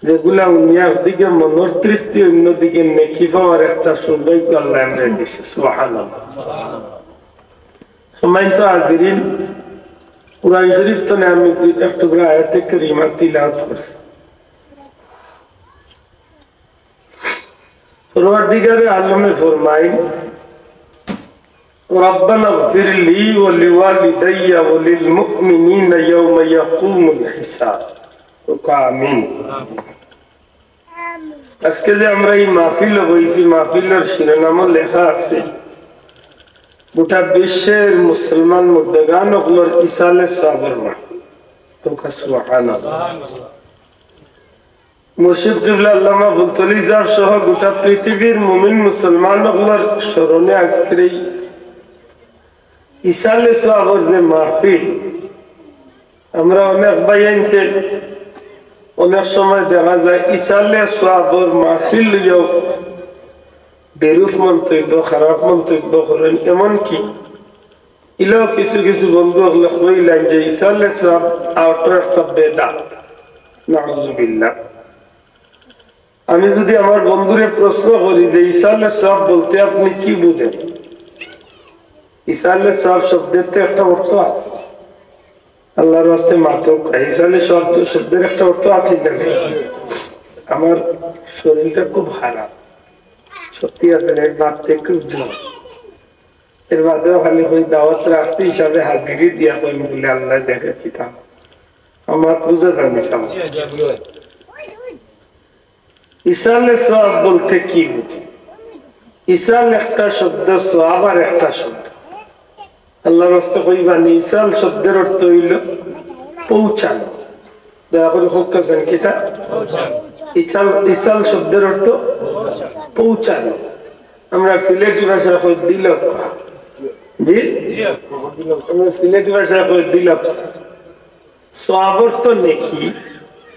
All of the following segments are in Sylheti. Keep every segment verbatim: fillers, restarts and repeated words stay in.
যেগুলা হুনিয়া একদিকে মনর তৃপ্তি, অন্যদিকে নেকি পাওয়ার একটা সৌভাগ্য আল্লায় আমরারে দিছে। সুবহানাল্লাহ। সম্মানিত হাজিরিন, কোরআন শরীফ তনে আমি দুই এক টুকরা আয়াতে কারিমা তিলাওয়াত করছি। পরওয়ারদিগারে আলমে ফরমাইন, "রাব্বানা ইগফির লি ওয়া লিওয়ালিদাইয়া ওয়া লিল মুমিনিনা ইয়াওমা ইয়াকুমুল হিসাব।" আমিন। আজকে যে আমরা এই মাহফিলো বইছি, মাহফিলর শিরোনামো লেখা আছে, গোটা বিশ্বের মুসলমান মুর্দেগান অকলর ইসালে সওয়াবর মাহফিল। সুবহানাল্লাহ। মুর্শিদ কিবলা আল্লামা ফুলতলি সাহেব সহ গোটা পৃথিবীর মুমিন মুসলমান অকলর স্মরণে আজকের এই ইসালে সওয়াবর যে মাহফিল, আমরা অনেক ভাইয়াইন্তে অনেক সময় দেখা যায় ইসালে সওয়াবর মাহফিল লইয়াও বিরূপ মন্তব্য, খারাপ মন্তব্য করইন। এমনকি ইলাও কিছু কিছু বন্ধু অকলে কইলাইন যে ইসালে সওয়াব অটা একটা বেদাত। নাউজুবিল্লাহ। আমি যদি আমার বন্ধুরে প্রশ্ন করি যে ইসালে সওয়াব বলতে আপনি কি বুঝেন, ইসালে সওয়াব শব্দের তো একটা অর্থ আছে। আল্লাহর ওয়াস্তে মাতউক্কা, ইসালে সওয়াব শব্দের একটা অর্থ আছে না? আমার শরীরটা খুব খারাপ, সত্যি আছে না, এই বাত একটু উঠলাম। এর বাদেও খালি ওই দাওয়াত রাখছি হিসাবে হাজিরি দিয়া কইমু বলে আল্লায় দেখে কিতা। আমার বুঝা যায়নি সামনে। ইসালে সওয়াব বলতে কি বুঝি? ইসাল একটা শব্দ, সওয়াব আর একটা শব্দ। আল্লাহর ওয়াস্তে কইবানি, ইসাল শব্দের অর্থ অইলো পৌঁছানো। দয়া করি কউক্কা চাইন কিতা? ইসাল, ইসাল শব্দের অর্থ পৌঁছানো। আমরা সিলেটি ভাষায় কই দিলক। জি? আমরা সিলেটি ভাষায় কই দিলক। সওয়াব অর্থ নেকি।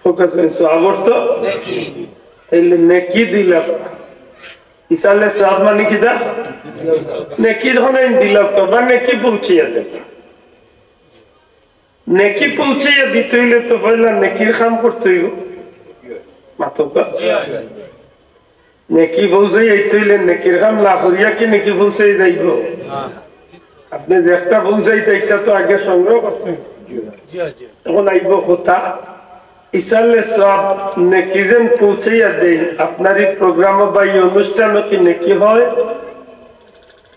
কউক্কা চাইন, সওয়াব অর্থ নেকি। তাইলে নেকি দিলক। ইসালে সওয়াব মানে কিতা? নেকি ধরেন দিলক বা নেকি পৌঁছাইয়া দেন। নেকি পৌঁছাইয়া দিতে অইলে তো পয়লা নেকির কাম করতে অইবো। মাতউক্কা। নেকি পৌঁছাইয়া দিতে অইলে নেকির কাম না করিয়া কি নেকি পৌঁছাই যাইবো? আপনি যে একটা পৌঁছাইতা, ইটা তো আগে সংগ্রহ করতে অইবো। এখন আইবো কথা, ইসালে সওয়াব নেকি যেন পৌঁছাইয়া দেই, আপনার এই প্রোগ্রামো বা এই অনুষ্ঠানো কি নেকি হয়?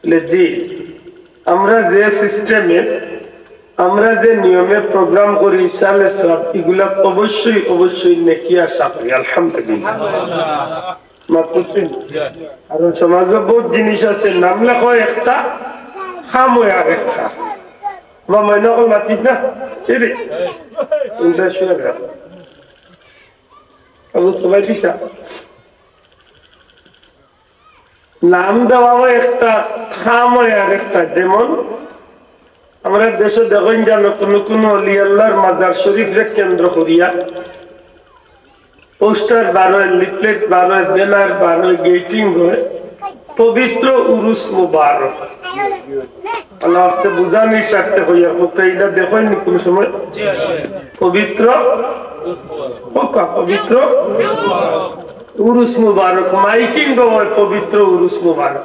বলে, জি, আমরা যে সিস্টেমে, আমরা যে নিয়মে প্রোগ্রাম করি, ইসালে সওয়াব, ইগুলা অবশ্যই, অবশ্যই নেকি আশা করি। আলহামদুলিল্লাহ। মাত বুঝছইন? কারণ সমাজো বহুত জিনিস আছে, নাম লেখো একটা, কাম অয় আর একটা। আমার মনে অকল মাতিস না? এই রে, ইন্দ্রেশ্বর। আবু তোমায় দিছা? নাম দেওয়া অয় একটা, কাম অয় আর একটা। যেমন, আমরা দেশো দেখইন জানো, কুনু কুনু অলি আল্লাহর মাজার শরীফরে কেন্দ্র করিয়া পোস্টার বার অয়, লিফলেট বার অয়, ব্যানার বার অয়, গেটিং অয়, পবিত্র উরুস মুবারক। আল্লাহ আস্তে বুঝানির স্বার্থে কইয়া, কউক্কা ইটা দেখইন নি কুনু সময়? পবিত্র, কউক্কা, পবিত্র উরুস মুবারক, মাইকিং অয় পবিত্র উরুস মুবারক।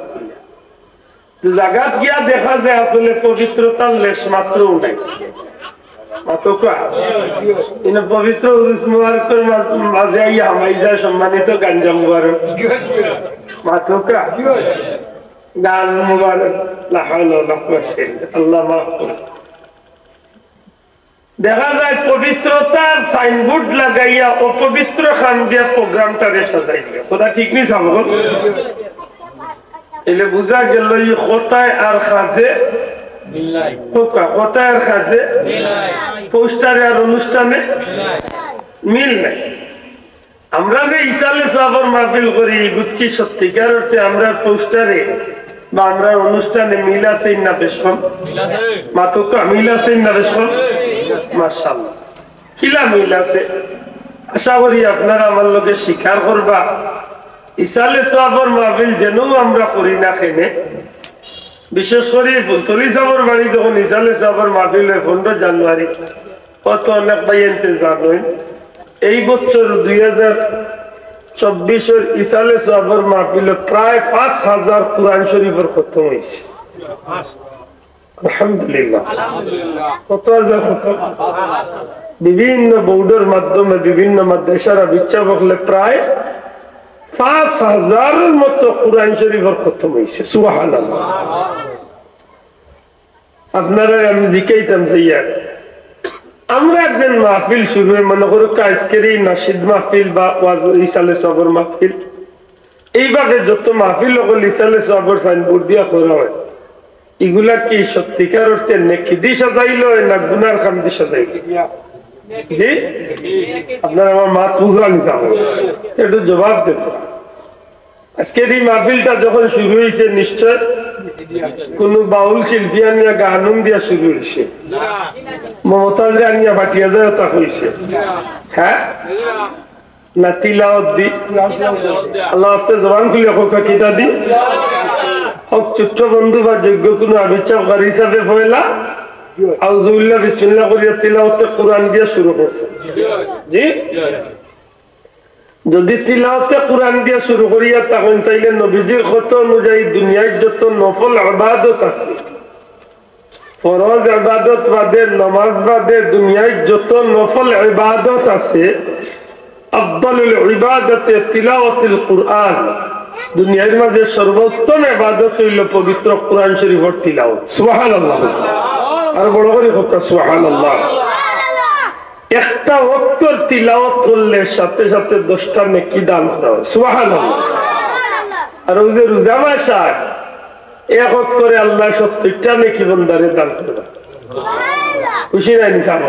তো জাগাত গিয়া দেখা যায় আসলে পবিত্রতার লেশ মাত্রও নাই। মাতউক্কা। ইনো পবিত্র উরুস মুবারকর মাঝ-, মাঝে আইয়া হামাই যায় সম্মানিত গাঞ্জা মুবারক। মাতউক্কা। গান মুবারক। লা হাওলা ওয়ালা কুওয়াতা ইল্লা বিল্লাহ। আল্লাহ মাফ করো। দেখা যায় পবিত্রতার সাইনবোর্ড লাগাইয়া অপবিত্র খান দিয়া প্রোগ্রামটারে সাজাই দিয়া। কথা ঠিক নি সামনে? এলে বুঝা গেল এই কথায় আর কাজে মিল নাই। কউক্কা, কথায় আর কাজে মিল নাই। পোস্টারে আর অনুষ্ঠানে মিল নাই। মিল নাই। আমরা যে ইসালে সওয়াবর মাহফিল করি, ইগুত কি সত্যিকার অর্থে আমরার পোস্টারে বা আমরার অনুষ্ঠানে মিল আছে না বেশ কম? মিল আছে। মাতউক্কা, মিল আছে না বেশ কম? মাশাআল্লাহ। কিলা মিল আছে? আশা করি আপনারা আমার লগে স্বীকার করবা। ইসালে সওয়াবর মাহফিল যেনউ আমরা করি না কেনে, বিশেষ করি ফুলতলি সাবর বাড়ি যখন ইসালে সওয়াবর মাহফিল অয় পনেরো জানুয়ারি, অত অনেক ভাইয়াইন্তে জানইন, এই বছর দুই হাজার চব্বিশর ইসালে সওয়াবর মাহফিলো প্রায় পাঁচ হাজার কোরআন শরীফর খতম অইছে। আলহামদুলিল্লাহ। কত হাজার খতম? বিভিন্ন বোর্ডর মাধ্যমে, বিভিন্ন মাদ্রাসার আবিচ্ছা বকলে প্রায় পাঁচ হাজারর মতো কোরআন শরীফর খতম অইছে। সুবহানাল্লাহ। আপনারারে আমি জিকাইতাম চাইয়ার, আমরার যেন মাহফিল শুরু অয়, মনে করউক্কা আইজকের এই নাশিদ মাহফিল বা ওয়াজ ইসালে সওয়াবর মাহফিল, এইভাবে যত মাহফিল অকল ইসালে সওয়াবর সাইনবোর্ড দিয়া করা অয়, ইগুলা কি সত্যিকার অর্থে নেকি দি সাজাইল অয় না গুনার কাম দি সাজাইল অয়? জি, আপনারা আমার মাত বুঝানি চাও, একটু জবাব দেন। আইজকের এই মাহফিলটা যখন শুরু অইছে, নিশ্চয় কুনু বাউল শিল্পী আনিয়া গান দিয়া শুরু অইছে, মমতাজরে আনিয়া ফাটিয়া যায় তা কইছে। হ্যাঁ, না তিলাওয়াত দি? আল্লাহ আস্তে জবান খুলিয়া কউক্কা, কিতা দি? হক ছোট্ট বন্ধু বা যোগ্য কুনু আবিচ্ছা কারি হিসাবে পয়লা আউযুবিল্লাহ বিসমিল্লাহ করিয়া তিলাওয়াতে কোরআন দিয়া শুরু করছে। জি, যদি তিলাওয়াতে কোরআন দিয়া শুরু করিয়া থাকইন, তাইলে নবীজির কথা অনুযায়ী দুনিয়ার যত নফল ইবাদত আছে, ফরজ ইবাদত বাদে, নামাজ বাদে, দুনিয়ার যত নফল ইবাদত আছে, আফদালুল ইবাদাতে তিলাওয়াতুল কুরআন। দুনিয়ার মাঝে সর্বোত্তম ইবাদত অইল পবিত্র কোরআন শরীফর তিলাওয়াত। সুবহানাল্লাহ। আর বড় করি কউক্কা সুবহানাল্লাহ। একটা অক্ষর তিলাওয়াত করলে সাথে সাথে দশটা নেকি দান করা অয়। সুবহানাল্লাহ। আর অউ যে রোজা মাস আর এক অক্ষরে আল্লায় সত্তইরটা নেকি বন্দারে দান করে দেয়। খুশি নায় নি সাব?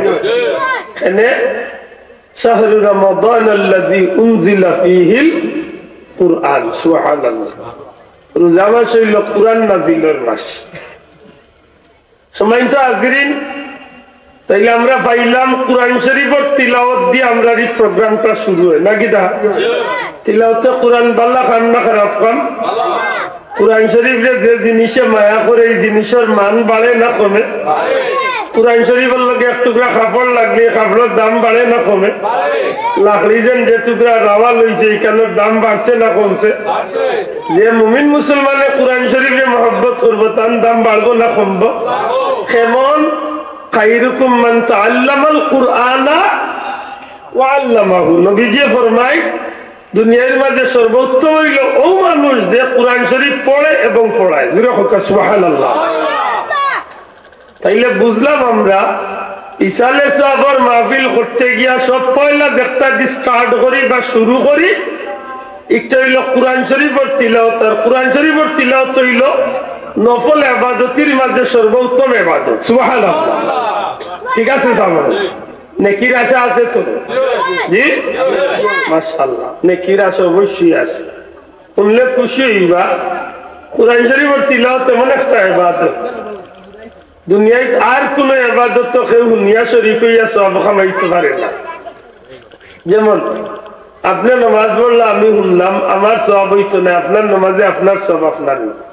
এনে শাহরু রমাদানাল্লাযী উনজিলা ফীহিল কুরআন। সুবহানাল্লাহ। রোজা মাস অইল কোরআন নাজিলর মাস। সম্মানিত হাজিরিন, তাইলে আমরা পাইলাম কোরআন শরীফর তিলাওয়াত দিয়া আমরার এই প্রোগ্রামটা শুরু অয়, নাকি দা? তিলাওয়াতে কোরআন বালা কাম না খারাপ কাম? কোরআন শরীফরে যে জিনিসে মায়া করে, এই জিনিসর মান বাড়ে না কমে? কোরআন শরীফর লগে এক টুকরা কাপড় লাগলে এই কাপড়র দাম বাড়ে না কমে? লাকড়ি যেন যে টুকরা রাওয়া লইছে, ইখানর দাম বাড়ছে না কমছে? যে মুমিন মুসলমানে কোরআন শরীফরে মহব্বত করবো, তান দাম বাড়বো না কমবো? কেমন? খাইরুকুম মান তাআল্লামাল কুরআনা ওয়া আল্লামাহু। নবীজি ফরমায়, দুনিয়ার মাঝে সর্বোত্তম অইল অউ মানুষ যে কোরআন শরীফ পড়ে এবং পড়ায়। জোরে কউক্কা সুবহানাল্লাহ। তাইলে বুঝলাম আমরা, ইসালে সওয়াবর মাহফিল করতে গিয়া সব পয়লা যেটা দি start করি বা শুরু করি, একটা অইল কোরআন শরীফর তিলাওয়াত। আর কোরআন শরীফর তিলাওয়াত অইল নফল ইবাদতির মাঝে সর্বোত্তম ইবাদত। সুবহানাল্লাহ। ঠিক আছে, সামনে নেকির আশা আছে তো? জি, মাশাআল্লাহ, নেকির আশা অবশ্যই আছে। হুনলে খুশি অইবা, কোরআন শরীফর তিলাওয়াত এমন একটা ইবাদত, দুনিয়াত আর কুনু ইবাদত তো কেউ হুনিয়া শরিক অইয়া সওয়াব কামাইতো পারে না। যেমন, আপনে নামাজ পড়লা, আমি হুনলাম, আমার সওয়াব অইতো নায়, আপনার নামাজে আপনার সওয়াব আপনার অইবো।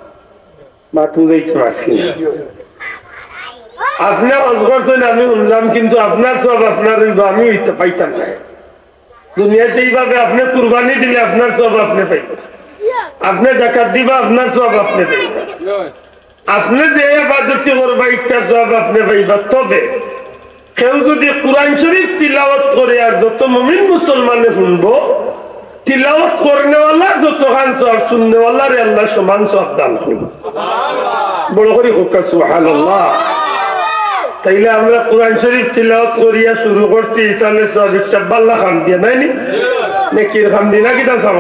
মাত বুঝাইতে পারছি না। আপনে হজ করছইন, আমি হুনলাম, কিন্তু আপনার সওয়াব আপনার অইবো, আমি অইতে পাইতাম না। দুনিয়াত এইভাবে আপনে কুরবানি দিলে আপনার সওয়াব আপনে পাইবা, আপনে যাকাত দিবা, আপনার সওয়াব আপনে পাইবা, আপনে যে ইবাদতি করবা, ইটার সওয়াব আপনে পাইবা। তবে কেউ যুদি কোরআন শরিফ তিলাওয়াত করে আর যত মুমিন মুসলমানে হুনবো, তিলাওয়াত করনেওয়ালার যতখান সওয়াব, হুননেওয়ালারে আল্লায় সমান সওয়াব দান করবো। বড় করি কউক্কা সুবহানাল্লাহ। তাইলে আমরা কোরআন শরিফ তিলাওয়াত করিয়া শুরু করছি, ইসালে সওয়াব ইটা বালা কাম দিয়া, নায় নি? নেকির কাম দিয়া না কিতা সাব?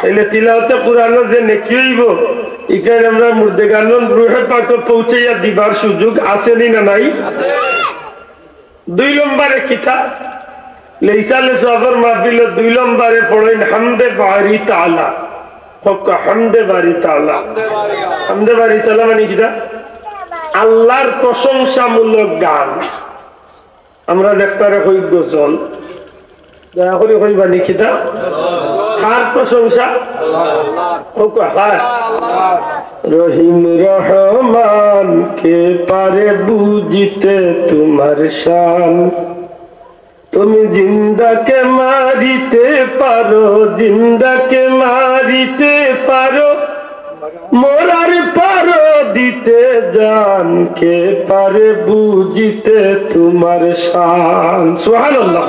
তাইলে তিলাওয়াতে কোরআনর যে নেকি অইবো, ইটা আমরা মুর্দেগানর রুহে পাকো পৌঁছাইয়া দিবার সুযোগ আছে নি না নাই? দুই নম্বরে কিতা? ইসালে সওয়াবর মাহফিলো দুই নম্বরে পড়ইন হামদে বারি তাআলা। কউক্কা হামদে বারি তাআলা। হামদে বারি তাআলা মানে কিতা? আল্লার প্রশংসামূলক গান। আমরা যেটারে কই গজল। দয়া করি কইবা নি কিতা? কার প্রশংসা? কউক্কা, কার? রহিম রহমান কে পারে বুঝিতে তোমার শান। তুমি জিন্দাকে মারিতে পারো, জিন্দাকে মারিতে পারো, মরার পারো দিতে জান, কে পারে বুঝিতে তোমার শান। সুবহানাল্লাহ।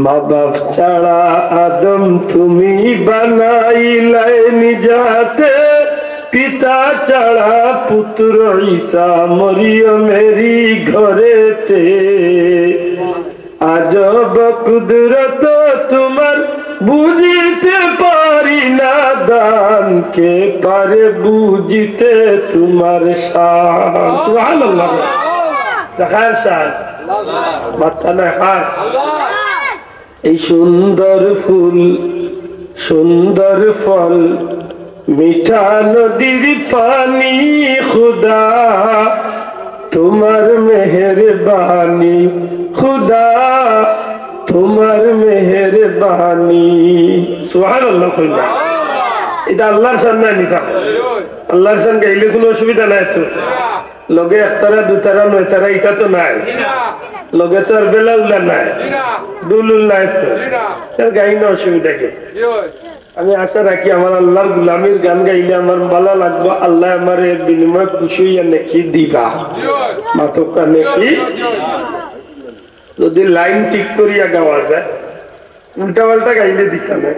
মা বাপ ছাড়া আদম তুমি বানাইলায় নিজাতে, পিতা ছাড়া পুত্র ঈসা মরিয়মেরই ঘরেতে। আজব কুদরত তোমার বুঝিতে পারি না দান, কে পারে বুঝিতে তোমার শান। সুবহানাল্লাহ। দেখার শান। মাথা না খান। এই সুন্দর ফুল, সুন্দর ফল, মিঠা নদীর পানি, খুদা তোমার মেহেরবানি, খুদা তোমার মেহেরবানি। সুবহানাল্লাহ কইলা। ইটা আল্লাহর শান না নি? আল্লাহর শান গাইলে কুনু অসুবিধা নাই তো? লগে একতারা, দুতারা, নয়তারা, ইটা তো নাই। লগে তো আর বেলা উলা নাই, ডুল উল নাই তো। এর গাই না, অসুবিধা কি? আমি আশা রাখি আমার আল্লাহর গুলামির গান গাইলে আমার ভালা লাগবো, আল্লায় আমারে এর বিনিময়ে খুশি অইয়া নেকি দিবা। মাতকা নেকি? যদি লাইন ঠিক করিয়া গাওয়া যায়, উল্টা পাল্টা গাইলে দিতা না।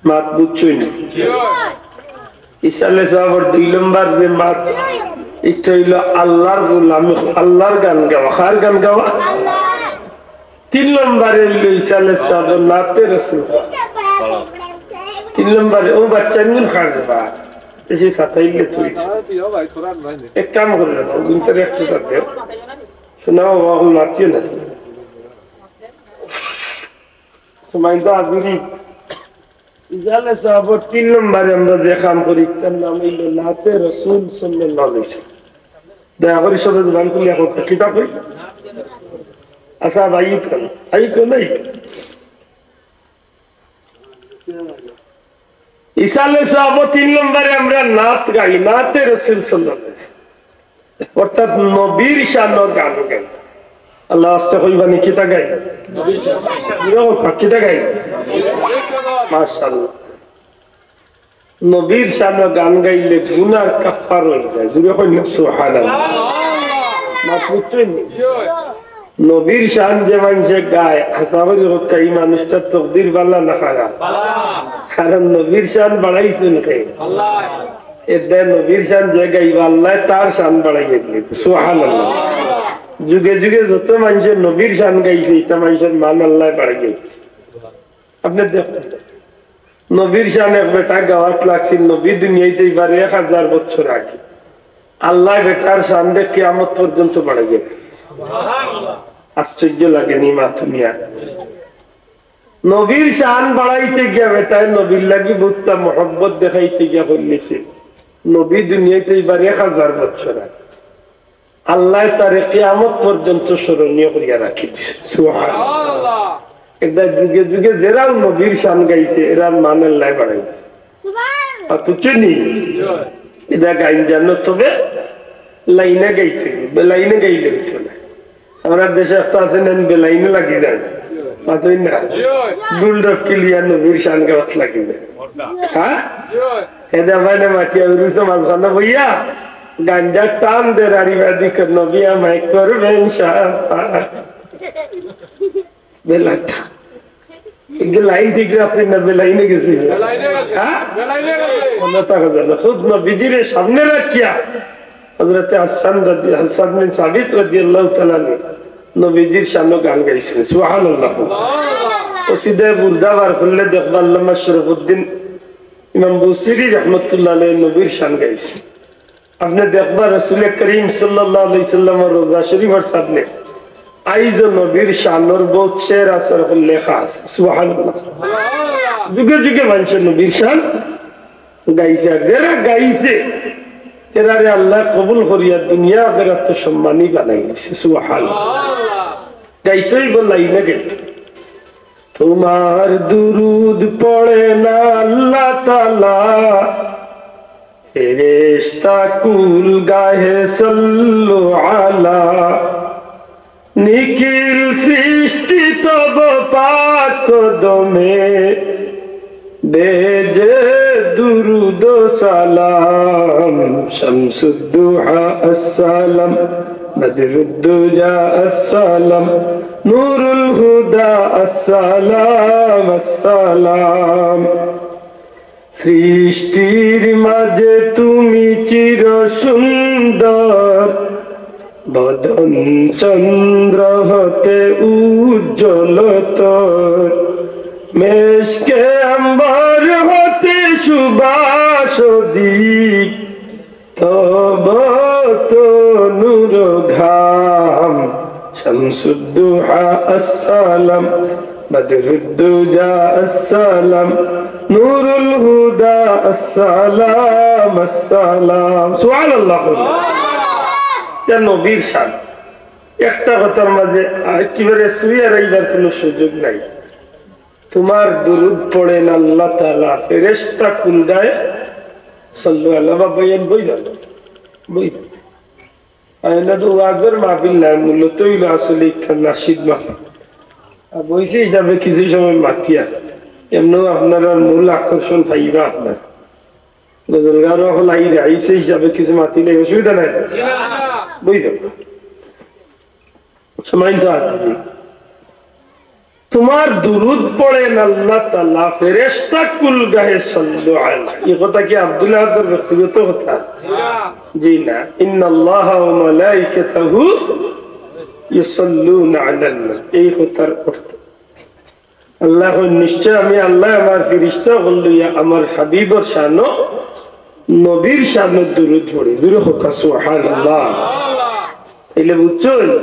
মাত বুঝছইন নি? ইসালে সাহাবর দুই নম্বর যে মাত, ইটা অইলো আল্লাহর গোলামি, আল্লাহর গান গাওয়া। কার গান গাওয়া? তিন নম্বরে অইলো ইসালে সাহাবর নাতে রসুল। তিন নম্বরে, ও বাচ্চা নুন খান বা, এসে সাতাইলে তুই। এক কাম করলে না, ওদিন তোর একটু সাথে শোনাও, বাবা, এখন মাতিও না। তোমার তো আগুরি। ইসালে সাহাবর তিন নম্বরে আমরা যে কাম করি, তার নাম অইলো নাতে রসুল সাল্লাল্লাহু আলাইহি ওয়াসাল্লাম। দয়া করি সবে জবান খুলিয়া কও, কিতা কই? আচ্ছা, ভাই, কেন? ভাই, কেন? এই ইসালে সাহাব তিন নম্বরে আমরা নাত গাই, নাতে রসুল সাল্লাল্লাহু আলাইহি ওয়াসাল্লাম। অর্থাৎ নবীর শানো গান গাই। আল্লাহ আস্তে কইবা নি, কিতা গাই? জুরে কও, কিতা গাই? মাশাআল্লাহ। নবীর শানো গান গাইলে গুনার কাফফারা অই যায়। জুরে কইন না, সুবহানাল্লাহ। মাত বুঝছইন নি? নবীর শান যে মানষে গায়, হাছা করি কউক্কা, ই মানুষটার তকদির ভালা না খারাপ? কারণ নবীর শান বাড়াইছইন কে? এর দায় নবীর শান যে গাইবা, আল্লায় তার শান বাড়াইয়া দিলে। সুবহানাল্লাহ। যুগে যুগে যত মানষে নবীর শান গাইছে, ইতা মানষর মান আল্লায় বাড়াইয়া দিছে। আপনে দেখউক্কা, নবীর শান এক বেটা গাওয়াত লাগছিল, নবী দুনিয়াইত আইবার এক হাজার বছর আগে। আল্লায় বেটার শানরে কিয়ামত পর্যন্ত বাড়াইয়া দিছে। আশ্চর্য লাগে নি মাত হুনিয়া? নবীর শান বাড়াইতে গিয়া বেটায় নবীর লাগি বউততা মহব্বত দেখাইতে গিয়া কইলিছে, নবী দুনিয়াইত আইবার এক হাজার বছর আগে। আল্লায় তারে কিয়ামত পর্যন্ত স্মরণীয় করিয়া রাখি দিছে। সুবহানাল্লাহ। এর দায় যুগে যুগে যেরাও নবীর শান গাইছে, এরার মান আল্লায় বাড়াইছে। আর বুঝছইন নি? ইটা গাইন জানো, তবে লাইনে গাইতে অইবো, বেলাইনে গাইলে অইতো না। আমরার দেশে একটা আছে না, বেলাইনে লাগি যায়, মাতইন না? ঢুল ঢপকি লইয়া নবীর শান গাওয়াত লাগি যায়। হ্যাঁ? এ দে ভাই না মাতিয়া বেরুছে মাঝখানে বইয়া, গাঞ্জার টান দে রারি বাদি কর, নবী আমায় করবেন শাফাআত। বেলাটা। এগুলো লাইন ঠিক আছে না, বেলাইনে গেছে? বেলাইনে গেছে। হ্যাঁ? বেলাইনে গেছে। মনে থাকে যেন। খুদ নবীজিরে সামনে রাখিয়া হযরতে হাসান রাদি-, হাসান বিন সাবিত রাদিয়াল্লাহু তাআলা আনহু নবীজির শানো গান গাইছেন। সুবহানাল্লাহ। কসিদায়ে বুরদা বার করলে দেখবা আল্লামা শরফুদ্দিন ইমাম বুসিরি রহমতুল্লাহ আলাইহি নবীর শান গাইছেন। আপনে দেখবা রাসূলে করিম সাল্লাল্লাহু আলাইহি সাল্লামর রওজা শরীফর সামনে আইজও নবীর শানর বউত শের আসর লেখা আছে। সুবহানাল্লাহ। যুগে যুগে মানষে নবীর শান গাইছে, আর যেরা গাইছে, এরারে আল্লায় কবুল করিয়া দুনিয়া আখিরাতো সম্মানী বানাই দিছে। সুবহানাল্লাহ। গাইতে অইবো, লাইনে গাইতে। তোমার দুরুদ পড়ে না আল্লাহ তাআলা, ফেরেশতা কুল গাহে সাল্লু আলা। নিখিল সৃষ্টি তব পাক কদমে, দে যে দুরুদ সালাম। শামসুদ্দুহা আসসালাম, বদরুদ্দুজা আসসালাম, নুরুল হুদা আসসালাম, আসসালাম। সৃষ্টির মাঝে তুমি চির সুন্দর, বদন চন্দ্র হতে উজ্জ্বলতর, মেশকে আম্বর হতে সুবাস অধিক, তব তনুর ঘাম। শামসুদ্দুহা আসসালাম, বদরুদ্দুজা আসসালাম, নুরুল হুদা আসসালাম, আসসালাম। সুবহানাল্লাহ। ইটা নবীর শান। একটা কথার মাঝে একেবারে ছুইয়া রাখবার কোনো সুযোগ নাই। তোমার দুরুদ পড়েন আল্লাহ তাআলা, ফেরেশতা কুল গাহে। সাল্লু আলা বাবা, এন বই ভালো, বই ভালো। আর এটা তো ওয়াজের মাহফিল না, মূলত হইল আসলে একটা নাশিদ মাহফিল। আর বইছে হিসাবে কিছু সময় মাতিয়ার, এমনিও আপনারা মূল আকর্ষণ পাইবা আপনার। গজল গারো এখন আই যায়, সেই হিসাবে কিছু মাতিলে অসুবিধা নাই তো? বই যাও। সম্মানিত হাজিরিন, তোমার দুরুদ পড়েন আল্লাহ তাআলা, ফেরেশতা কুল গাহে সাল্লু আলা। এই কথা কি আব্দুল আহাদর ব্যক্তিগত কথা? জি না। ইন্নাল্লাহা ওয়া মালাইকাতাহু ইউসাল্লুনা আলান নবী। এই কথার অর্থ, আল্লাহ কইন, নিশ্চয় আমি আল্লাহ আমার ফিরিস্তা অকল লইয়া আমার হাবিবর শানো, নবীর শানো দুরুদ পড়ি। জোরে কউক্কা সুবহানাল্লাহ। তাইলে বুঝছইন,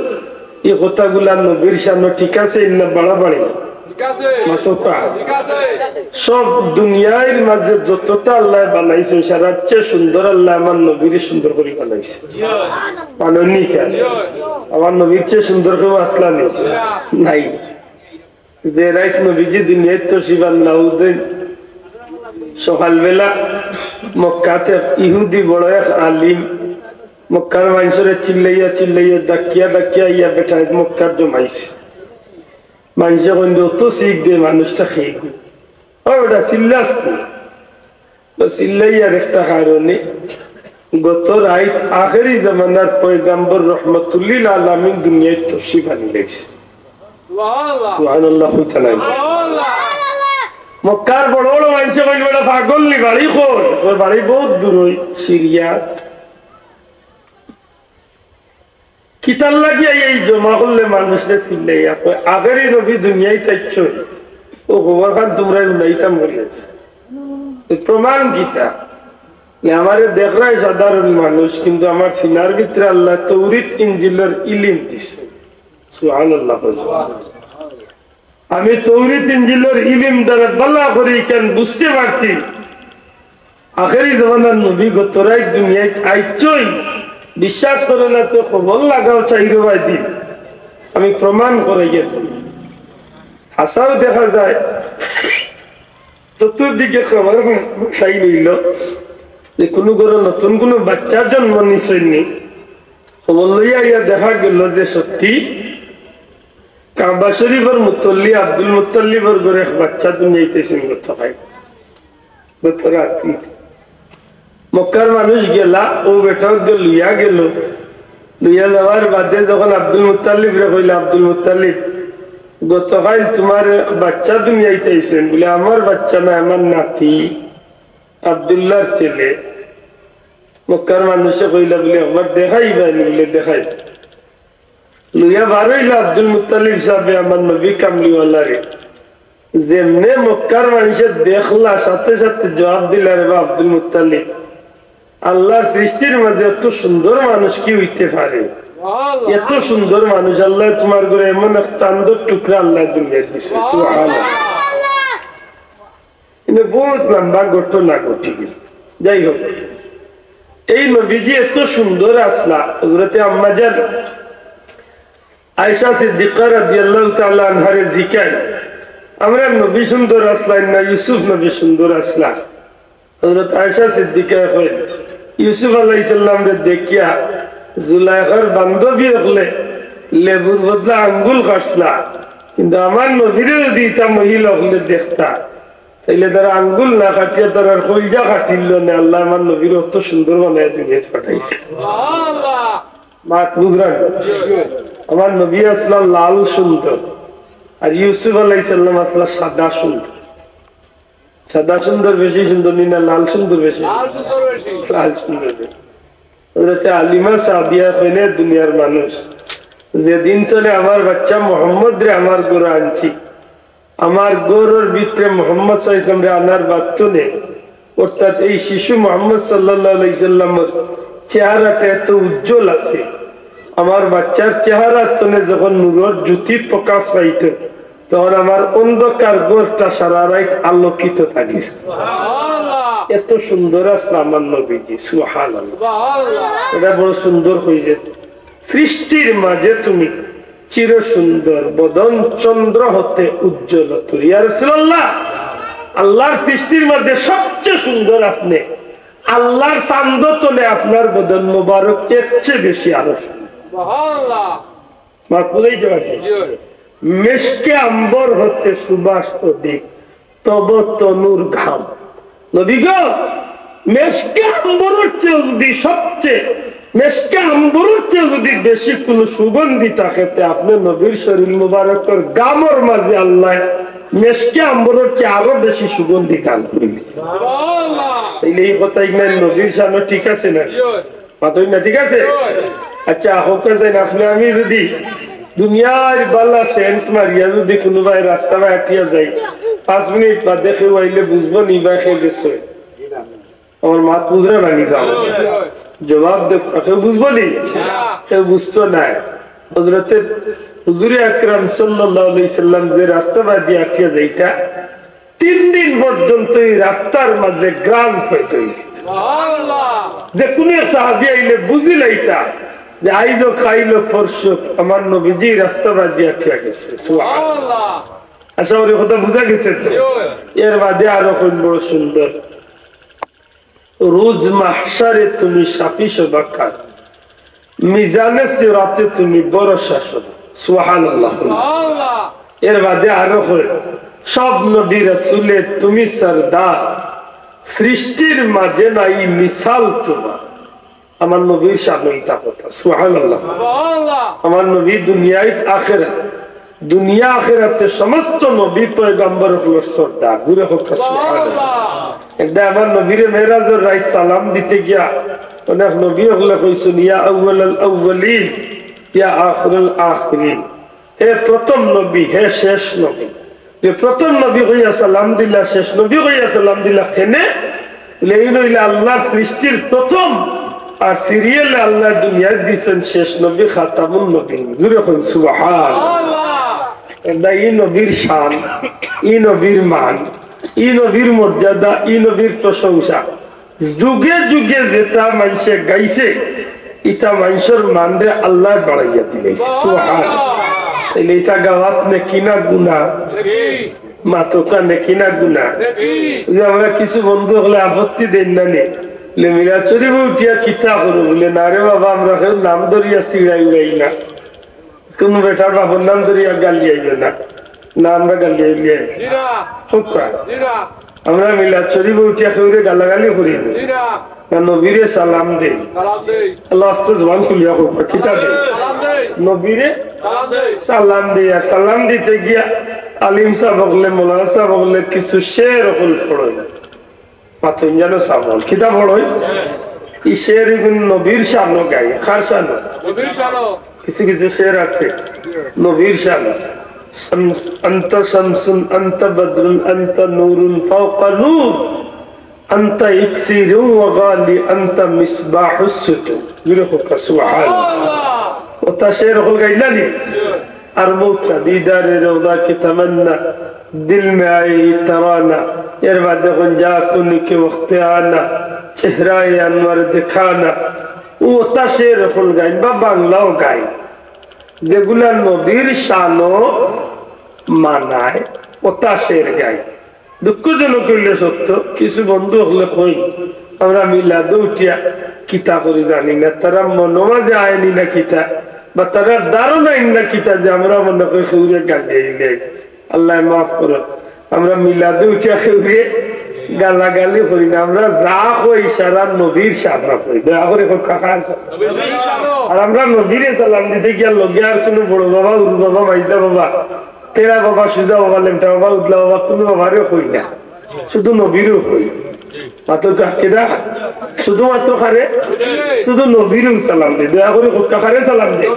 এই কথাগুলা নবীর শানো ঠিক আছে না বাড়াবাড়ি? ঠিক আছে। মাতউক্কা। ঠিক আছে। সব দুনিয়ার মাঝে যতটা আল্লাহ বানাইছইন, সারার চেয়ে সুন্দর আল্লাহ আমার নবীরে সুন্দর করি বানাইছে। জি। বানাইনি কেন? জি। আমার নবীর চেয়ে সুন্দর কেউ আছলা নি? জি। নাই। যে রাইত নবীজি দুনিয়াত তশরিফ আনলা, অউ দিন সকালবেলা মক্কাত এক ইহুদি বড় এক আলিম মক্কার মানষরে চিল্লাইয়া চিল্লাইয়া ডাকিয়া ডাকিয়া ইয়া বেটায় মক্কাত জমাইছে। মানষে কইন, "অত শিখ দে মানুষটা খেয়ে গো। ও বেটা, চিল্লাস কি?" তো চিল্লাইয়ার একটা কারণে গত রাইত আখেরি জামানার পয়গাম্বর রহমতুল্লিল আলামিন দুনিয়াত তশরিফ আনিলাইছে। সুবহানাল্লাহ কইতা নাই? মক্কার বড় বড় মানষে কইন, "বেটা পাগল নি, বাড়ি কই?" কয়, "বাড়ি বউত দূর, অউ সিরিয়া।" কিতার লাগিয়া এই জমা করলে মানুষরে চিল্লাইয়া কয়, "আগেরই নবী দুনিয়াত আইছইন, অউ খবর খান তুমরারে হুনাইতাম করি আছি।" এই প্রমাণ কিতা? যে আমারে দেখরায় সাধারণ মানুষ, কিন্তু আমার সিনার ভিতরে আল্লায় তৌরিত ইঞ্জিলর ইলিম দিছে। সুবহানাল্লাহ। আমি তৌরিত ইঞ্জিলর ইলিম দ্বারা ভালা করি ইখান বুঝতে পারছি, আখেরি জমানার নবী গত রাইত দুনিয়াত আইছইন, বিশ্বাস করো না তো খবর লাগাও চাইরোবায় দিন, আমি প্রমাণ করাইয়া দিমু। হাছাউ দেখা যায়, চতুর্দিকে খবর তাই লইল যে কুনু ঘরো নতুন কুনু বাচ্চা জন্ম নিছইন নি, খবর লইয়া আইয়া দেখা গেল যে সত্যি কাবা শরীফর মুতল্লি আব্দুল মুত্তালিবর ঘরো এক বাচ্চা দুনিয়াত আইছইন গত কাইল, গত রাতি। মক্কার মানুষ গেলা, অউ বেটারে লইয়া গেল। লইয়া যাওয়ার বাদে যখন আব্দুল মুত্তালিবরে কইলা, "আব্দুল মুত্তালিব, গত কাইল তুমার এক বাচ্চা দুনিয়াত আইছইন।" বলে, "আমার বাচ্চা না, আমার নাতি, আব্দুল্লাহর ছেলে।" মক্কার মানুষে কইলা বলে, "একবার দেখাইবায় নি?" বলে, "দেখাই।" লইয়া বার অইলা আব্দুল মুত্তালিব সাবে আমার নবী কামলিওয়ালারে। যেমনে মক্কার মানষে দেখলা, সাথে সাথে জবাব দিলা, "রে বা আব্দুল মুত্তালিব, আল্লাহর সৃষ্টির মাঝে অত সুন্দর মানুষ কি অইতে পারে? এত সুন্দর মানুষ আল্লায় তুমার ঘরো, এমন এক চান্দর টুকরা আল্লায় দুনিয়াত দিছে।" সুবহানাল্লাহ। কিন্তু বউত লম্বা ঘটনা ঘটি গেল। যাই হোক, এই নবীজি এত সুন্দর আছলা, হযরতে আম্মাজান আয়েশা সিদ্দিকা রাদিয়াল্লাহু তাআলা আনহারে জিকাইন, "আমরার নবী সুন্দর আছলা না ইউসুফ নবী সুন্দর আছলা?" হযরত আয়েশা সিদ্দিকায় কইন, "ইউসুফ আলাইহিস সালামরে দেখিয়া জুলাইখার বান্ধবী অকলে লেবুর বদলা আঙ্গুল কাটছলা, কিন্তু আমার নবীরে যদি ইতা মহিলা অকলে দেখতা, তাইলে তারা আঙ্গুল না কাটিয়া তারার কইলজা কাটিল নে। আল্লায় আমার নবীরে অত সুন্দর বানাইয়া দুনিয়াত পাঠাইছে। মাত বুঝরা নি? আমার নবী আছলা লাল সুন্দর, আর ইউসুফ আলাইহিস সালাম আছলা সাদা সুন্দর। সাদা সুন্দর বেশি সুন্দর নি না লাল সুন্দর বেশি? লাল সুন্দর বেশি। লাল সুন্দর বেশি। হযরতে হালিমা সাদিয়া কইন, দুনিয়ার মানুষ, যেদিন তনে আমার বাচ্চা মোহাম্মদরে আমার ঘরো আনছি, আমার ঘরর ভিতরে মোহাম্মদ সাল্লাল্লাহু আলাইহি ওয়াসাল্লামরে আনার বাদ তনে, অর্থাৎ এই শিশু মোহাম্মদ সাল্লাল্লাহু আলাইহি ওয়াসাল্লামর চেহারাটা এত উজ্জ্বল আছে, আমার বাচ্চার চেহারা তনে যখন নূরর জ্যোতি প্রকাশ পাইত, তখন আমার অন্ধকার ঘরটা সারা রাইত আলোকিত থাকিছে। এত সুন্দর আছলা আমার নবীজি, সুবহানাল্লাহ। এটা বড় সুন্দর কইছে, সৃষ্টির মাঝে তুমি চির সুন্দর, বদন চন্দ্র হতে উজ্জ্বল তোর। ইয়া রাসূলুল্লাহ, আল্লাহর সৃষ্টির মধ্যে সবচেয়ে সুন্দর আপনি, আল্লাহর চান্দ তনে আপনার বদন মোবারক এর চেয়ে বেশি আরো সুন্দর। মাত বুঝাইতে পারছি? মেশকে আম্বর হতে সুবাস অধিক, তব তনুর ঘাম। নবী গো, মেশকে আম্বরর চেয়ে যদি সবচেয়ে, মেশকে আম্বরর চেয়ে যদি বেশি কোনো সুগন্ধি থাকে, তে আপনি নবীর শরীর মুবারকর ঘামর মাঝে আল্লায় মেশকে আম্বরর চেয়ে আরো বেশি সুগন্ধি দান করিবে। তাইলে এই কথা ইগনায় নবীর শানো ঠিক আছে না? মাতইন না, ঠিক আছে? আচ্ছা, হোক আছে না, আপনি আমি যদি দুনিয়ার বালা সেন্ট মারিয়া যদি কোনো ভাই রাস্তা বায় আটিয়া যাই, পাঁচ মিনিট বাদে কেউ আইলে বুঝবো নি বা কেউ গেছে? আমার মাত বুঝরা না নি যাও? জবাব দেখ, কেউ বুঝবো নি? কেউ বুঝতো নাই। হযরতে হুজুরে আকরাম সাল্লাল্লাহু আলাইহি সাল্লাম যে রাস্তা বায় দিয়া আটিয়া যাইতা, তিন দিন পর্যন্ত এই রাস্তার মাঝে ঘ্রাণ পাইতে হইছে। যে কোনো এক সাহাবী আইলে বুঝি লাইতা যে আইজও খাইলো পরশু আমার নবীজি রাস্তা বায় দিয়া আটিয়া গেছে। সুবহানাল্লাহ। আশা করি কথা বুঝা গেছে তো? এর বাদে আরো কোন বড় সুন্দর রোজ মাহশারে তুমি সাফি সবাকার, মিজানে সিরাতে তুমি বড় শাসক। সুবহানাল্লাহ। এর বাদে আরো কয়, সব নবী রাসূলে তুমি সরদার, সৃষ্টির মাঝে নাই মিসাল তোমার। আমার নবীর শানো ইতা কথা। সুবহানাল্লাহ। আমার নবী দুনিয়াত আখেরাত দুনিয়া আখেরাতে সমস্ত নবী পয়গম্বর অকলর সর্দার। জোরে কউক্কা সুবহানাল্লাহ। একদা আমার নবীরে মেরাজর রাইত সালাম দিতে গিয়া অনেক নবী অকলে কইছইন, "ইয়া আউয়ালাল আউয়ালিন, ইয়া আখিরাল আখিরিন।" হে প্রথম নবী, হে শেষ নবী। যে প্রথম নবী কইয়া সালাম দিলা, শেষ নবী কইয়া সালাম দিলা, কেনে? বলে, এই নইলে আল্লাহর সৃষ্টির প্রথম, আর সিরিয়ালে আল্লাহ দুনিয়াত দিছেন শেষ নবী, খাতামুন নবী। জোরে কউক্কা সুবহান। এটা ই নবীর শান, ই নবীর মান, ই নবীর মর্যাদা, ই নবীর প্রশংসা। যুগে যুগে যেটা মানষে গাইছে, ইটা মানষর মানরে আল্লায় বাড়াইয়া দিলাইছে। সুবহান। তাইলে ইটা গাওয়াত নেকি না গুনা? মাতউক্কা নেকি না গুনা? যে আমরা কিছু বন্ধু অকলে আপত্তি দেইন না নি, লে মিলাদ শরীফো উঠিয়া কিতা করো? বলে, না রে বাবা, আমরা কেউ নাম ধরিয়া চিড়াই উড়াই না। কোনো বেটার বাপর নাম ধরিয়া গালি আইবে না। না, আমরা গালি আইলে কউক্কা। আমরা মিলাদ শরীফো উঠিয়া কেউরে গালাগালি করি না। না, নবীরে সালাম দেই। আল্লাহ আস্তে জবান খুলিয়া কউক্কা, কিতা দেই? নবীরে সালাম দেই। আর সালাম দিতে গিয়া আলিম সাব অকলে, মৌলানা সাব অকলে কিছু শের অকল পড়ইন। মাতইন জানো সাব অকল, কিতা পড়ইন? ই শের ইগুন নবীর শানো গাইন। কার শানো? কিছু কিছু শের আছে নবীর শানো। শামস-, আনতা শামসুন, আনতা বদরুন, আনতা নূরুন ফাওকা নূর, আনতা ইকসিরুন ওয়া গালি, আনতা মিসবাহুস সুদুর। জোরে কউক্কা সুবহানাল্লাহ। অতা শের অকল গাইলা নি? আর বউত, দিদারে রওজা কি তামান্না, দিল মে আয়ে ই তারানা, এর বাদে কইন যা কুনি কে ওয়াক্তে আনা, চেহারায়ে আনওয়ার দেখানা। অতা শের অকল গাইন বা বাংলাও গাইন, যেগুলা নবীর শানো মানায়, অতা শের গাইন। দুঃখজনক অইলে সত্য, কিছু বন্ধু অকলে কইন, আমরা মিলাদো উঠিয়া কিতা করি জানি না, তারা মনো মাঝে আয়নি না কিতা, বা তারার ধারণা ইন্না কিতা যে আমরা মনে করি কেউরে গালি দিলে, আল্লায় মাফ করো, আমরা মিলাদে উঠিয়া কেউরে গালাগালি করি না, আমরা যা কই সারা নবীর শানে কই। দয়া করি কউক্কা কার শানে। আর আমরা নবীরে সালাম দিতে গিয়া লগে আর কুনু বড় বাবা, হুরু বাবা, মাইজা বাবা, তেরা বাবা, সুজা বাবা, লেংটা বাবা, উদলা বাবা, কুনু বাবারে কই না, শুধু নবীরেউ কই। মাতো কাকেরা, শুধুমাত্র কারে? শুধু নবীরেউ সালাম দেই। দয়া করি কউক্কা কারে সালাম দেই।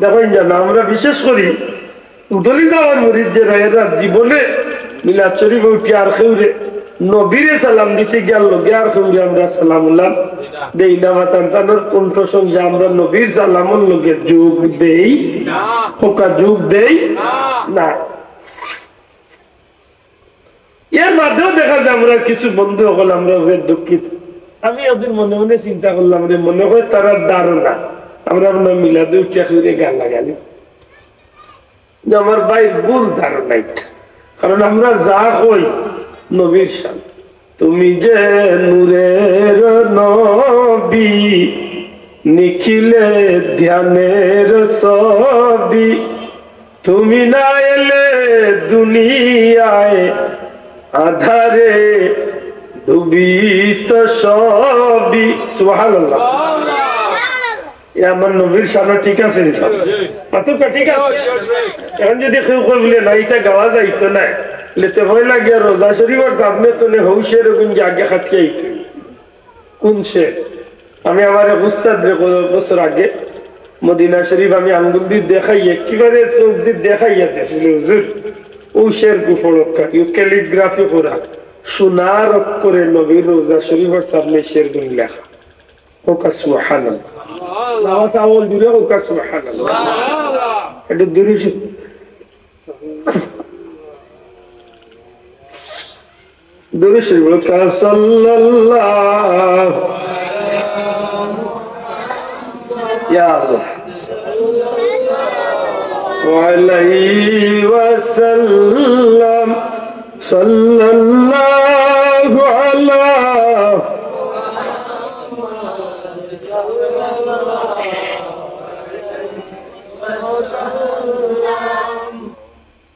দেখইন জানো, আমরা বিশেষ করি উদলি যাওয়ার মুরিদ যেরা, এরা জীবনে মিলাদ শরীফে উঠি আর কেউরে, নবীরে সালাম দিতে গিয়ার লগে আর কেউরে আমরা সালাম উলাম দেই না। বা তান তানোর কণ্ঠ সঙ্গে আমরা নবীর সালামর লগে যোগ দেই, কউক্কা যোগ দেই না। এর বাদেও দেখা যায় আমরা কিছু বন্ধু অকল আমরা অনেক দুঃখিত। আমি একদিন মনে মনে চিন্তা করলাম রে, মনে হয় তারার ধারণা আমরা মনে হয় মিলাদে উঠিয়া কেউরে গালাগালি। যে আমার ভাই, ভুল ধারণা এটা, কারণ আমরা যা কই নবীর শানে। তুমি যে নূরের নবী, নিখিলে ধ্যানের ছবি, তুমি না এলে দুনিয়ায় আধারে ডুবিত সবই। সুবহানাল্লাহ। এ আমার নবীর শানে ঠিক আছে নি সাব? মাতো কাকেরা ঠিক আছে? এখন যদি কেউ কয় বুলে, "না, ইটা গাওয়া যাইতো নায়", লেতে ভয় লাগে, আর রোজা শরীফর সামনে তো নে হউ শের গুন যে আগে খাটিয়া আইতো। কোন শের? আমি আমার এক উস্তাদরে কত বছর আগে মদিনা শরীফ আমি আঙ্গুল দি দেখাই, একেবারে চউখ দি দেখাইয়া দিছিল, "হুজুর, অউ শের গু পড়উক্কা, ইউ calligraphy করা, সোনার অক্ষরে নবীর রোজা শরীফর সামনে শের গুন লেখা।" কউক্কা সুবহানাল্লাহ। বাবা, চাওল দূরে কউক্কা সুবহানাল্লাহ। একটু দূরে শি-, দূরে শি-, কউক্কা সাল্লাল্লাহু, ইয়া আল্লাহ, আলাইহি ওয়াসাল্লাম। সাল্লাল্লাহু আলা।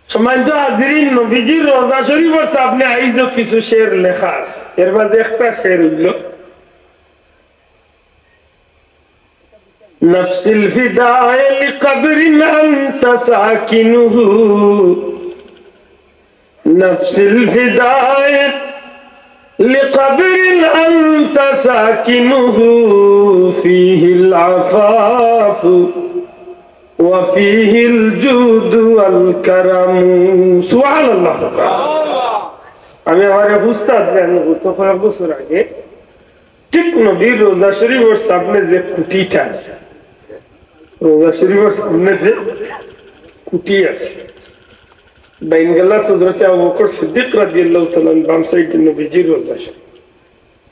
সম্মানিত হাজিরিন, নবীজির রওজা শরীফর সামনে আইজও কিছু শের লেখা আছে। এর মাঝে একটা শের অইলো, نفس الفداء لقبر أنت ساكنه، نفس الفداء لقبر أنت ساكنه، فيه العفاف وفيه الجود والكرم। সুবহানাল্লাহ। আমি আমার এক উস্তাদরে, আমি গত কয়েক বছর আগে ঠিক নবীর রওজা শরীফর সামনে যে কুটিটা আছে, রওজা শরীফর সামনে যে কুটি আছে, ডাইন গালাত হযরতে আবু বকর সিদ্দিক রাদিয়াল্লাহু তাআলা আনহু, বাম সাইডে নবীজির রওজা শরীফ,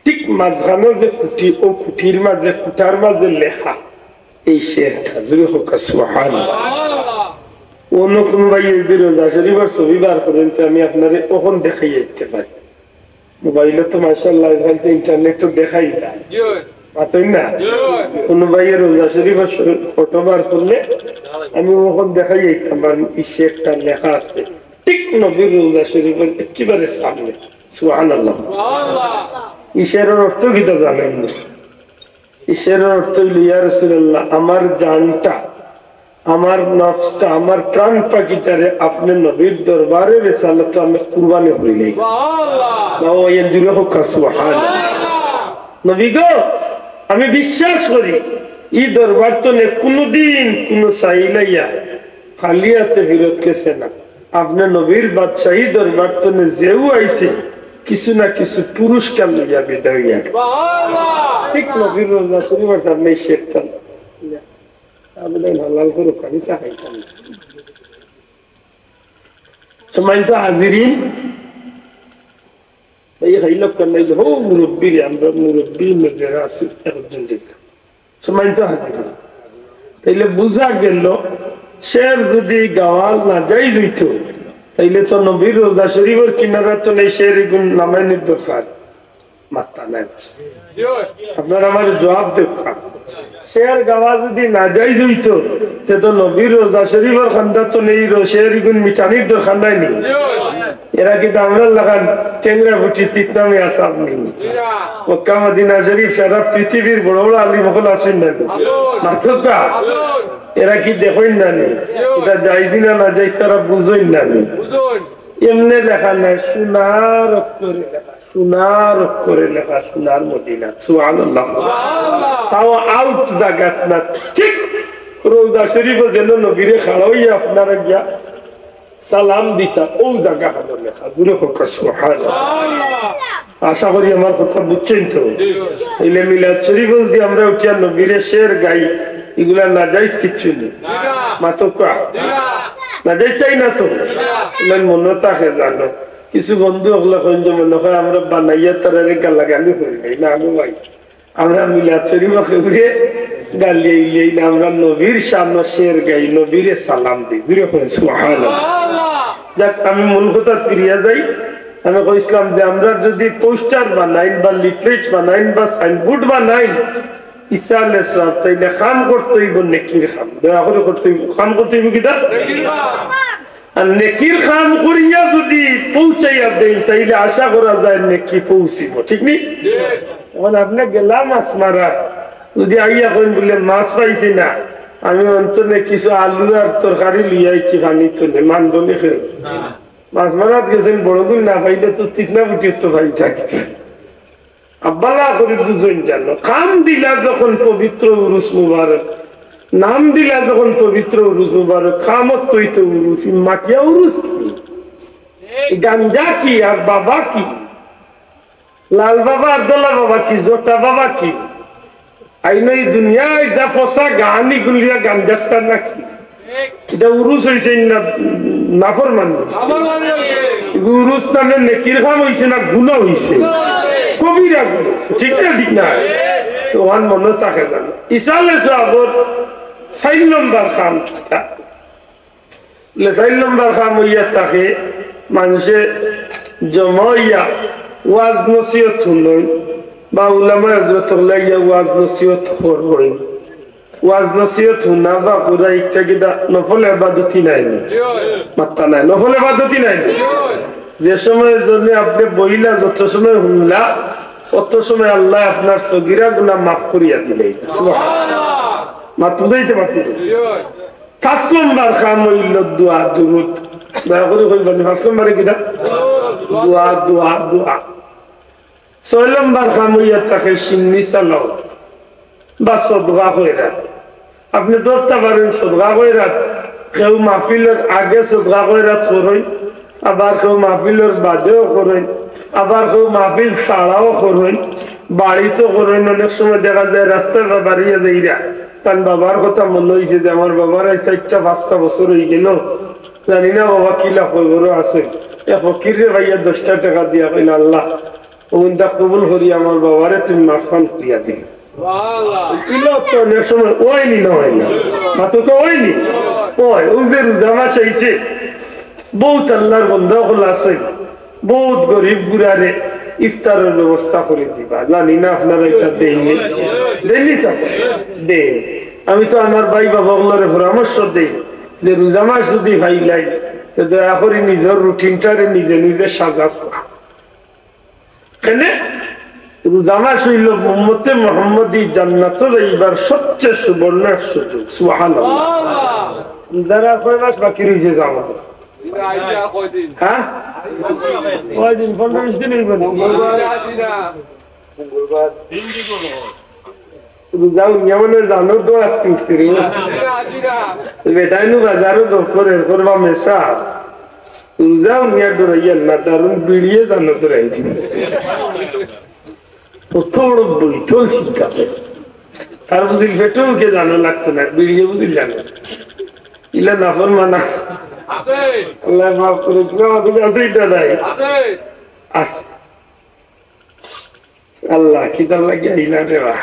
ঠিক মাঝখানো যে কুটি, অউ কুটির মাঝে, কুটার মাঝে লেখা এই শেরটা, জোরে কউক্কা সুবহানাল্লাহ। অন্য কুনু ভাইয়ে যদি রওজা শরীফর ছবি বার করইন, তে আমি আপনারে অখন দেখাইয়া দিতে পারি। মোবাইলো তো মাশাআল্লাহ, আইজকাইল তো ইন্টারনেটো দেখাই যায়। জি অয়। মাতইন না? জি অয়। কুনু ভাইয়ে রওজা শরীফর ফটো বার করলে আমি অখন দেখাইয়া দিতাম পারি, ই শেরটা লেখা আছে। ঠিক নবীর রওজা শরীফর একেবারে সামনে। সুবহানাল্লাহ। সুবহানাল্লাহ। ই শেরর অর্থ কিতা জানইন নি? ই শেরর অর্থ অইলো, ইয়া রাসূলুল্লাহ, আমার জানটা, আমার নফসটা, আমার প্রাণ পাখিটারে আপনে নবীর দরবারে রেসালতো আমি কুরবানি করিলাই। সুবহানাল্লাহ। বাবা, অউ জোরে কউক্কা সুবহানাল্লাহ। নবী গো, আমি বিশ্বাস করি, ই দরবার তনে কুনুদিন কুনু সাইল আইয়া খালি আতে ফিরত গেছে না। আপনে নবীর বাদশাহী দরবার তনে যেউ আইছে, কিছু না কিছু পুরস্কার লইয়া বিদায় অইয়া গেছে। ঠিক নবীর রওজা শরীফর সামনে ই শেরটা। সামনে হালাল করউক, আমি চা খাইতাম না। সম্মানিত হাজিরিন, এই হইল কেন, এই হউ মুরব্বীরে, আমরা মুরব্বী মেজেরা আছি একজন দিকে। সম্মানিত হাজিরিন, তাইলে বুঝা গেল, শের যদি গাওয়া নাজাইজ অইতো, তাইলে তো নবীর রওজা শরীফর কিনারা তনে ই শের ইগুন নামাইনির দরকার। মাত্তা নাই। আপনারা আমারে জবাব দেউক্কা। শের গাওয়া যুদি নাজাইজ অইতো, তে তো নবীর রওজা শরীফর কান্দাত তো নেই রো-, শের ইগুন মিটানির দরকার নাই নি? এরা কিন্তু আমরার লাখান টেংরা ফুটি তিতনামি আসাব নি। মক্কা মদিনা শরীফ সারা পৃথিবীর বড় বড় আলিম অকল আছইন না নি? মাতউক্কা। এরা কি দেখইন না নি? ইটা জাইজ না নাজাইজ তারা বুঝইন না নি? এমনে লেখা নাই, সোনার অক্ষরে লেখা। সোনার অক্ষরে লেখা সোনার মদিনা। সুবহানাল্লাহ। তাও আউট জাগাত না, ঠিক রওজা শরীফো যেন নবীরে খাড়া অইয়া আপনারা গিয়া সালাম দিতা, অউ জাগা অইলো লেখা। জুরে কউক্কা সুবহানাল্লাহ। আশা করি আমার কথা বুঝছইন তো। অইলে মিলাদ শরীফো যুদি আমরা উঠিয়া নবীরে শের গাই, ইগুলা নাজাইজ কিচ্ছু নি। মাতউক্কা। নাজাইজ চাই না তো। ইলা মনো থাকে জানো। কিছু বন্ধু অকলে কইন যে মনো কয় আমরা বানাইয়া তারারে গালাগালি করি নাই। না গো ভাই, আমরা মিলাদ শরীফো কেউরে গালি ইলাই না, আমরা নবীর শানো শের গাই, নবীরে সালাম দেই। জুরে কইন সুবহানাল্লাহ। যাক, আমি মূল কথাত ফিরিয়া যাই। আমি কইছিলাম যে আমরা যুদি পোস্টার বানাইন বা লিফলেট বানাইন বা সাইনবোর্ড বানাইন, ঈসা আলাইহিস সালাম, তাইলে কাম করতে অইবো নেকির কাম। দয়া করি করতে অইবো। কাম করতে অইবো কিতা? আর নেকির কাম করিয়া যুদি পৌঁছাইয়া দেইন, তাইলে আশা করা যায় নেকি পৌঁছিবো, ঠিক নি? অখন আপনে গেলা মাছ মারা, যুদি আইয়া কইন বুলে, "মাছ পাইছি না, আমি অন্তনে কিছু আলু আর তরকারি লইয়া আইছি পানির তনে, মানবো নি কেউ?" মাছ মারাত গেছইন, বড় গুণ না পাইলে তো তিতনা ফুটি তো পাই থাকে। আব্বালা করি বুঝইন জানো, কাম দিলা যখন পবিত্র উরুস মুবারক, নাম দিলা যখন পবিত্র উরুস মুবারক, কামত তৈতে উরুস, ই মাটিয়া উরুস কি? ই গাঞ্জা কি আর বাবা কি? লাল বাবা আর দলা বাবা কি? জটা বাবা কি? আইন ই দুনিয়ায় যা ফসা গাহানি গুলিয়া গাঞ্জারটা নাকি? ইটা উরুস অইছে না নাফরমানি অইছে? উরুস নামে নেকির কাম অইছে না গুনা অইছে? কবিরা গুনা অইছে। ঠিক না, ঠিক না? তো অহান মনো থাকে জানো। ইসালে সাহাবর চাইর নম্বর কাম কিতা? বলে, চাইর নম্বর কাম অইয়া থাকে, মানষে জমা অইয়া ওয়াজ নসিহত হুনইন, বা উলামায়ে হজরত অকলে আইয়া ওয়াজ নসিহত করইন। ওয়াজ নসিহত হুনা বা করা ইটা কিতা নফল এবাদতি নায় নি? মাত্তা নাই, নফল এবাদতি নায় নি? যে সময় জন্য আপনে বইলা, যত সময় হুনলা, অত সময় আল্লায় আপনার সগিরা গুনা মাফ করিয়া দিলে। সুবহানাল্লাহ। মাত বুঝাইতে পারছি তো? পাঁচ নম্বর কাম অইলো দোয়া, দুরুদ। দয়া করি কইবা নি, পাঁচ নম্বরে কিতা? দোয়া, দোয়া, দোয়া। ছয় নম্বর কাম অইয়া থাকে শিন্নি সালাওয়াত বা সদকা খয়রাত। আপনে ধরতা পারইন সদকা খয়রাত, কেউ মাহফিলর আগে সদকা খয়রাত করইন, আবার কেউ মাহফিলর বাদেও করইন, আবার কেউ মাহফিল ছাড়াও করইন, বাড়িত করইন। অনেক সময় দেখা যায় রাস্তায় বাড়িয়া যাইরা, তান বাবার কথা মনো অইছে যে আমার বাবার আইজ চাইরটা পাঁচটা বছর অইগেলো, জানি না বাবা কিলা কবরো আছে। এক ফকিররে পাইয়া দশটা টেকা দিয়া কইলা, "আল্লাহ, অউ ইনটা কবুল করিয়া আমার বাবারে তুমি মাফখান করিয়া দিও।" ইলা তো অনেক সময় অয় নি, না অয় না? মাতউক্কা, অয় নি? অয়। অউ যে রোজা মাস আইছে, বউত আল্লার বন্দা অকল আছে, বউত গরিব গুরারে ইফতারর ব্যবস্থা করি দিবা। জানি না আপনারা ইটা দেইন নি? দেইন নি স্যার? দেইন। আমি তো আমার ভাই বাবা অকলরে পরামর্শ দেই যে রোজা মাস যুদি পাইলাইন, তে দয়া করি নিজর রুটিনটারে নিজে নিজে সাজাউক্কা। কেনে? রোজা মাস অইলো উম্মতে মুহাম্মদী জান্নাতো যাইবার সবচেয়ে সুবর্ণ এক সুযোগ। সুবহানাল্লাহ। রোজার আর কয় মাস বাকি রইছে যাওয়ার? হ্যাঁ? কয়দিন? পনেরো বিশ দিন অইবো নি? রোজা উনিয়া মানে জানো তো আত্মি ফিরে। বেটাইনু বাজারো দখরে করবা মেশা। রোজা উনিয়া ডরাইয়া না, দারুণ বিড়িয়ে জানো তো রাইছি। কত বড় বৈঠল চিন্তা করে। তার বুঝিল পেটে মুখে জানো লাগতো না, বিড়িয়ে বুঝিল জানো। ইলা নাফরমান আছে। আছে। আল্লাহ মাফ করুক, আমাদের আছে ইটা নাই। আছে। আছে। আল্লাহ, কিতার লাগি আইলা রে বা?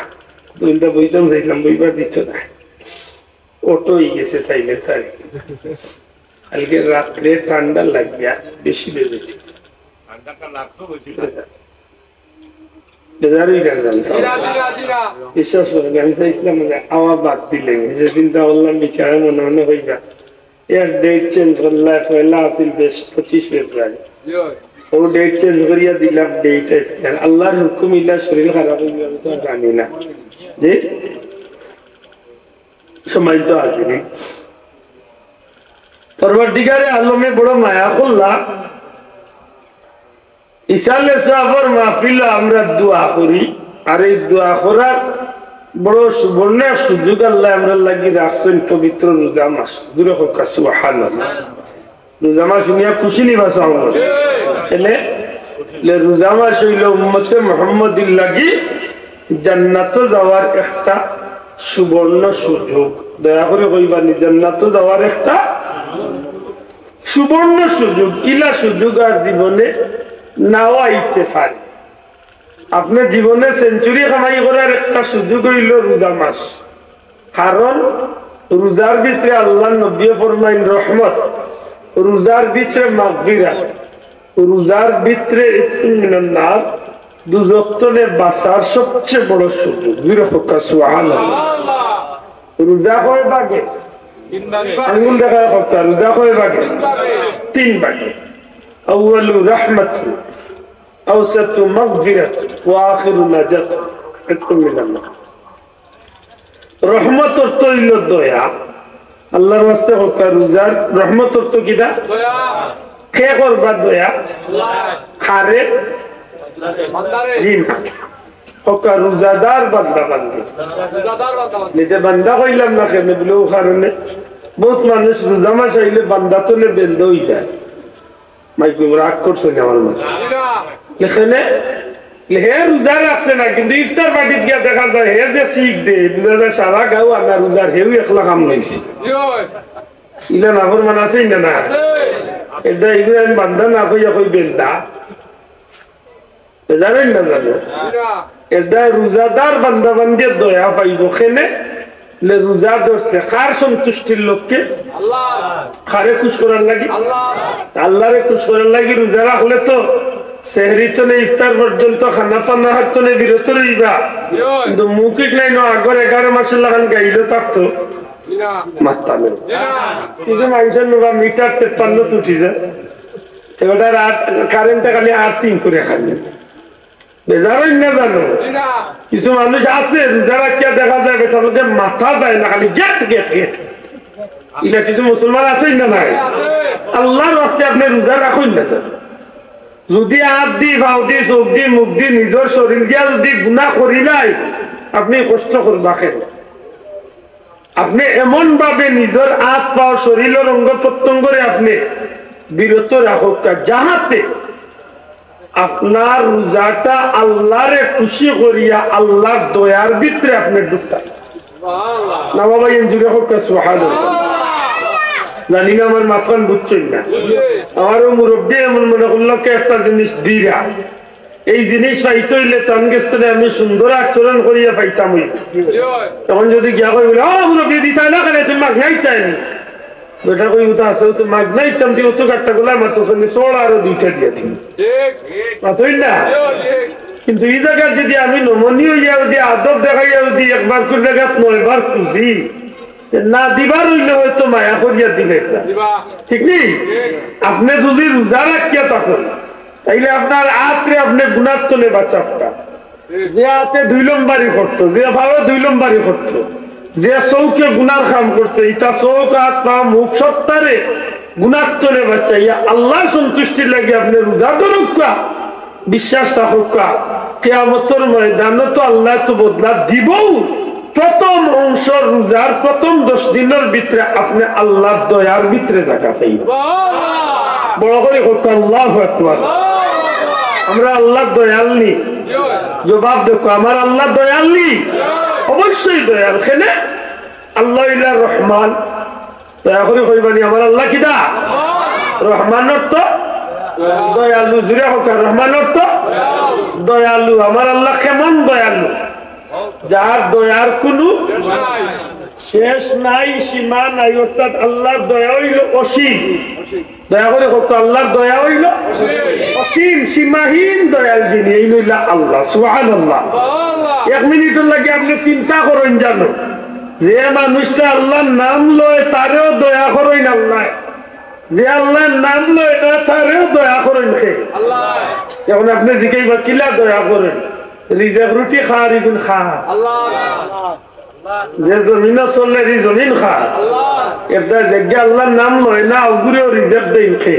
দুইটা বইতাম চাইতাম, বইবার দিত না। অটো অই গেছে, চাইলে চাই। কালকে রাত্রে ঠান্ডা লাগিয়া বেশি বেজেছে। ঠান্ডাটা লাগতো বেশি। বেজার অইরা না। বিশ্বাস করইন, আমি চাইছিলাম যে আওয়া বাদ দিলে, যে চিন্তা করলাম বিচারে মনে মনে অইবা। এর ডেট চেঞ্জ করলা, পয়লা আছিল বেশ পঁচিশ ফেব্রুয়ারি। ও ডেট চেঞ্জ করিয়া দিলাম, ডেট আজকে। আল্লাহর হুকুম ইলা শরীর খারাপ অইবো, আমি তো জানি না। জি? সম্মানিত হাজিরিন, পরওয়ারদিগারে আলমে বড় মায়া করলা। ঈসা আলাইহিস সালামের মাহফিলো আমরা দোয়া করি, আর এই দোয়া করার বড় সুবর্ণ এক সুযোগ আল্লায় আমরার লাগি রাখছইন পবিত্র রোজা মাস। জোরে কউক্কা সুবহানাল্লাহ। রোজা মাস হুনিয়া খুশি নি বা চাও না? এনে লে রোজা মাস অইলো উম্মতে মুহাম্মদীর লাগি জান্নাতো যাওয়ার একটা সুবর্ণ সুযোগ। দয়া করি কইবা নি, জান্নাতো যাওয়ার একটা সুবর্ণ সুযোগ। ইলা সুযোগ আর জীবনে নাও আইতে পারে। আপনে জীবনে সেঞ্চুরি কামাই করার একটা সুযোগ অইলো রোজা মাস। কারণ রোজার ভিতরে আল্লাহর নবীয়ে ফরমাইন রহমত, রোজার ভিতরে মাগফিরাত, রোজার ভিতরে ইতকুন মিনান নার, দুজখ তনে বাঁচার সবচেয়ে বড় সুযোগ। জোরে কউক্কা সুবহানাল্লাহ। রোজা কয় ভাগে? আঙ্গুল দেখায় কউক্কা, রোজা কয় ভাগে? তিন ভাগে। আউয়ালু রাহমাতু, আওসাতু মাগফিরাতু, ওয়া আখিরু নাজাতু, ইতকুন মিনান নার। রহমত অর্থ অইলো দয়া। আল্লাহর ওয়াস্তে কউক্কা, রোজার রহমত অর্থ কিতা? দয়া। কে করবা দয়া? আল্লাহ। কারে? বান্দারে। জি না। কউক্কা, রোজাদার বান্দা বান্দি। রোজাদার বান্দা বান্দি। নিজে বান্দা কইলাম না কেনে, বলে ও কারণে বউত মানুষ রোজা মাস আইলে বান্দা তনে বেন্দা অইযায়। মাইক রাগ করছে নি আমার মাঝে? লেখেনে, হে রোজা রাখছে না, কিন্তু ইফতার পার্টিত গিয়া দেখা যায় হে যে শিখ দে, বুঝা যায় সারা গাঁও আনা রোজার, হেউ একলা কাম লইছে। ইলা নাফরমান আছে না, না? এটা ইব্রাহিম বান্দা না কইয়া কই বেন্দা। জানেন না জানো? এটা রোজাদার বান্দা বান্দিয়ে দয়া পাইবো কেনে? লে রোজা ধরছে কার সন্তুষ্টির লক্ষ্যে? আল্লাহ। কারে খুশ করার লাগি? আল্লাহ। আল্লাহরে খুশ করার লাগি রোজা রাখলে তো সেহরি তনে ইফতার পর্যন্ত খানা পানা হাত তনে বিরত রইবা। কিন্তু মৌখিক নাই না, আগর এগারো মাসর লাখান গাইলে থাকতো। মাত্তা নেই। কিছু মানুষের নেবা মিটার তেপ্পান্ন উঠি যায়। তো ওটা রাত কারেন্টটা খালি আর তিন করে খালি। বেজার অইন না জানো? কিছু মানুষ আছে, রোজা রাখিয়া দেখা যায় বেটার লগে মাথা যায় না, খালি গেট, গেট, গেট। ইলা কিছু মুসলমান আছে না নাই? আল্লাহর ওয়াস্তে আপনে রোজা রাখইন না জানো? যদি আত দি, পাও দি, চোখ দি, মুখ দি, নিজর শরীর দিয়া যদি গুনা করিলাই, আপনে কষ্ট করবা কেনে? আপনে এমন ভাবে নিজর আত পাও শরীরর অঙ্গ প্রত্যঙ্গরে আপনে বিরত রাখউক্কা, যাহাতে আপনার রোজাটা আল্লাহরে খুশি করিয়া আল্লাহর দয়ার ভিতরে আপনে ঢুকতা। না বাবা, এন জুড়ে কউক্কা সুবহানাল্লাহ। জানি না আমার মাতখান বুঝছইন না। আমারও মুরব্বি এমন মনে করলো কে একটা জিনিস দিরা, এই জিনিস পাইতে অইলে তান গেছ তনে আমি সুন্দর আচরণ করিয়া পাইতাম অইবো। তখন যদি গিয়া কই বলে, "ও মুরব্বি, দিতায় না কেনে? তুমি মাগনা দিতায় নি।" বেটা কই, "ও তো আছে, ও তো মাগনা দিতাম, তুই ও তো গাট্টা গুলা মারতো, সামনে চড় আরো দুইটা দিয়া দিন।" মাতইন না? কিন্তু ই জাগাত যদি আমি নমনীয় অইয়া যদি আদব দেখাইয়া যদি একবার করি জাগাত নয়বার খুজি, না দিবার অইলে হয়তো মায়া করিয়া দিলে একটা। ঠিক নি? আপনে যদি রোজা রাখিয়া থাকইন, তাইলে আপনার আতরে আপনে গুনার তনে বাঁচাইতা। যে আতে দুই নম্বরি করতো, যে পাওয়ে দুই নম্বরি করতো, যে চউখে গুনার কাম করছে, ইতা চউখ, আত, পা, মুখ সবতারে গুনার তনে বাঁচাইয়া আল্লাহর সন্তুষ্টির লাগি আপনে রোজা ধরউক্কা, বিশ্বাস রাখউক্কা, কিয়ামতর ময়দানো তো আল্লায় তো বদলা দিবউ। প্রথম অংশ রোজার প্রথম দশ দিনর ভিতরে আপনে আল্লাহর দয়ার ভিতরে জাগা পাইবা। বড় করি কউক্কা, আল্লাহু আকবার। আমরা আল্লাহ দয়াল নি? জবাব দেখো, আমার আল্লাহ দয়াল নি? অবশ্যই দয়াল। কেনে? আল্লাহ অইলা রহমান। দয়া করি কইবা নি, আমার আল্লাহ কিতা? রহমান অর্থ দয়ালু। জুড়ে কউক্কা, রহমান অর্থ দয়ালু। আমার আল্লাহ কেমন দয়ালু? যার দয়ার কুনু শেষ নাই, সীমা নাই, অর্থাৎ আল্লাহর দয়া অইলো অসীম। দয়া করি কউক্কা, আল্লাহর দয়া অইলো অসীম, সীমাহীন দয়াল যিনি, এইন অইলা আল্লাহ। সুবহানাল্লাহ। এক মিনিটর লাগি আপনে চিন্তা করইন জানো, যে মানুষটা আল্লাহর নাম লয়, তারেও দয়া করইন আল্লায়। যে আল্লাহর নাম লয় না, তারেও দয়া করইন কে? এখন আপনে জিকাইবা, কিলা দয়া করইন? রিজেক রুটি খার, ইগুন খার। যে জমিনো চলে, ই জমিন খার। এটা যেগিয়ে আল্লাহর নাম লয় না, অগুরেও রিজেক দেইন কে?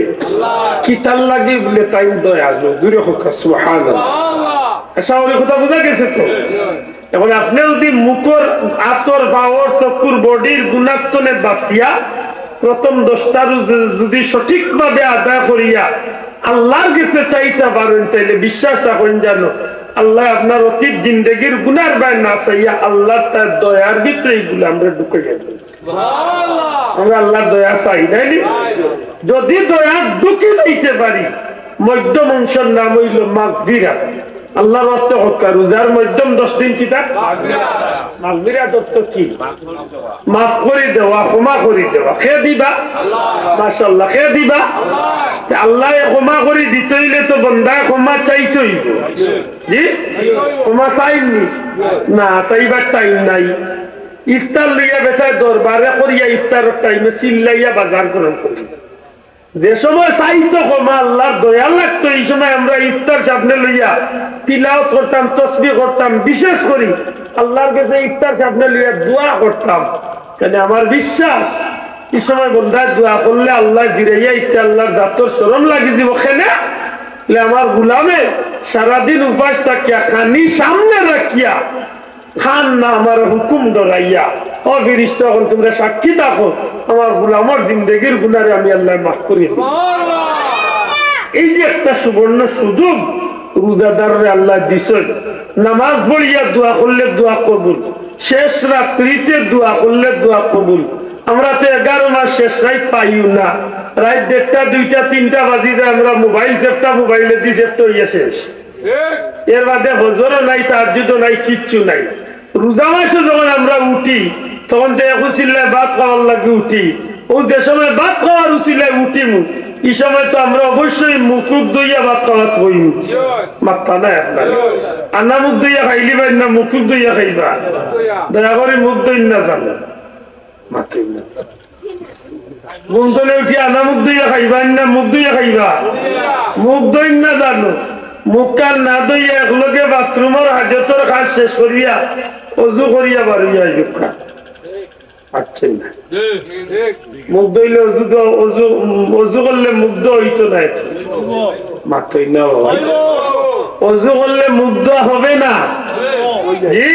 কিতার লাগি বুলে তাইন দয়ালু। জুরে কউক্কা সুবহানাল্লাহ। আশা করি কথা বুঝা গেছে তো। এখন আপনে যদি মুখর, আতর, পাওর, চকুর, বডির গুনাত্তনে বাঁচিয়া প্রথম দশটা রুজু যদি সঠিকভাবে আদায় করিয়া আল্লাহর গেছে চাইতা পারইন, তাইলে বিশ্বাস রাখইন জানো, আল্লায় আপনার অতীত জিন্দেগির গুনার বায় না চাইয়া আল্লাহর তার দয়ার ভিতরে ইগুলা আমরারে ঢুকাইয়া দিবা। আমরা আল্লাহর দয়া চাই, তাই নি? যদি দয়া ঢুকি দিতে পারি, মধ্যম অংশর নাম অইলো মাগফিরাত। আল্লাহর ওয়াস্তে কউক্কা, রুজার মধ্যম দশ দিন কিতা? মাগফিরাত অর্থ কি? মাফ করি দেওয়া, ক্ষমা করি দেওয়া। কে দিবা? মাশাআল্লাহ, কে দিবা? তে আল্লায় ক্ষমা করি দিতে অইলে তো বন্দায় ক্ষমা চাইতে অইবো। জি? ক্ষমা চাইননি? না, চাইবার টাইম নাই। ইফতার লইয়া বেটায় দরবারে করিয়া ইফতারর টাইমে চিল্লাইয়া বাজার গ্রহণ করি। যে সময় চাইতো ক্ষমা, আল্লাহর দয়া লাগতো, ই সময় আমরা ইফতার সামনে লইয়া তিলাওয়াত করতাম, তসবিহ করতাম, বিশেষ করি আল্লাহর গেছে ইফতার সামনে লইয়া দোয়া করতাম। কেনে আমার বিশ্বাস, ই সময় বন্দায় দোয়া করলে আল্লায় ফিরাইয়া ইটা আল্লাহর জাতর শরম লাগি দিবো। কেনে? লে আমার গুলামে সারাদিন উপাস থাকিয়া খানি সামনে রাখিয়া খান না আমার হুকুম ডরাইয়া। ও ফিরিস্তা অকল, তুমরা সাক্ষী থাকো, আমার গুলামর জিন্দেগির গুনারে আমি আল্লায় মাফ করি দিমু। এই যে একটা সুবর্ণ সুযোগ রুজাদাররে আল্লায় দিছইন, নামাজ পড়িয়া দোয়া করলে দোয়া কবুল, শেষ রাত্রিতে দোয়া করলে দোয়া কবুল। আমরা তো এগারো মাস শেষ রাইত পাইও না, রাইত দেড়টা, দুইটা, তিনটা বাজি যায়, আমরা মোবাইল সেফটা, মোবাইলে দি সেফটা অইয়া শেষ। এর বাদে ফজরও নাই, তাহাজ্জুদও নাই, কিচ্ছু নাই। রোজা মাসে যখন আমরা উঠি, তখন তো এক উছিলায় ভাত খাওয়ার লাগি উঠি। ও যে সময় ভাত খাওয়ার উছিলায় উঠিমু, ই সময় তো আমরা অবশ্যই মুখ টুক ধইয়া ভাত খাওয়াত বইমু। মাত্তা নাই আপনার? আনা মুখ ধইয়া খাইলিবা না মুখ টুক ধইয়া খাইবা? দয়া করি মুখ ধইন না জানো। মাতইন না। ঘুম তনে উঠি আনা মুখ ধইয়া খাইবা না মুখ ধইয়া খাইবা? মুখ ধইন না জানো? মুখ কান না ধইয়া একলগে বাথরুমর হাজতর কাজ শেষ করিয়া অজু করিয়া বারইয়া আইবা। আচ্ছা না। মুখ ধইলে অজু দ-, অজু, অজু করলে মুখ ধোয়া অইতো না এতো? মাতইন না বাবা। অজু করলে মুখ ধোয়া হবে না? জি?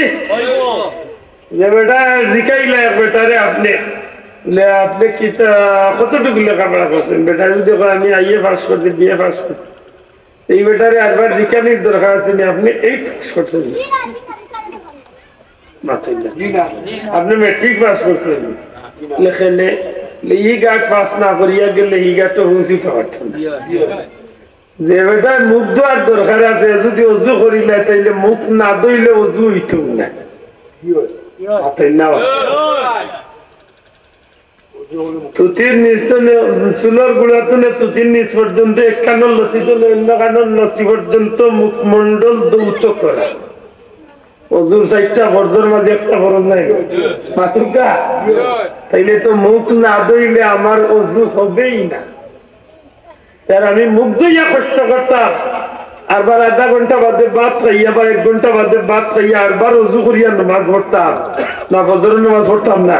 যে বেটা জিকাইলা এক বেটারে আপনে, লে আপনে কিতা, কতটুকু লেখাপড়া করছেন? বেটা যদি কয়, "আমি আইএ পাস করছি, বিএ পাস করছি।" এই বেটারে আরবার জিকানির দরকার আছে নি, আপনে এইট পাস করছেন? মাতইন না। আপনে ম্যাট্রিক পাস করছেন? লেখে নে, লে ই গাট পাস না করিয়া গেলে ই গাট তো পৌঁছিতে পারতেন না। যে বেটার মুখ ধোয়ার দরকার আছে, যদি অজু করিলা, তাইলে মুখ না ধইলে অজু অইতো না। মাতইন না। তুতির নিচ তনে, চুলর গুড়া তনে তুতির নিচ পর্যন্ত, এক কানর লতি তনে অন্য কানর লতি পর্যন্ত মুখমণ্ডল ধৌত করা। অজুর চাইরটা ফরজর মাঝে একটা ফরজ নাই। মাতুক্কা? তাইলে তো মুখ না ধইলে আমার অজু হবেই না। আর আমি মুখ ধইয়া কষ্ট করতাম, আরবার আধা ঘন্টা বাদে ভাত খাইয়া বা এক ঘন্টা বাদে ভাত খাইয়া আরবার অজু করিয়া নামাজ পড়তাম, না ফজরের নামাজ পড়তাম না?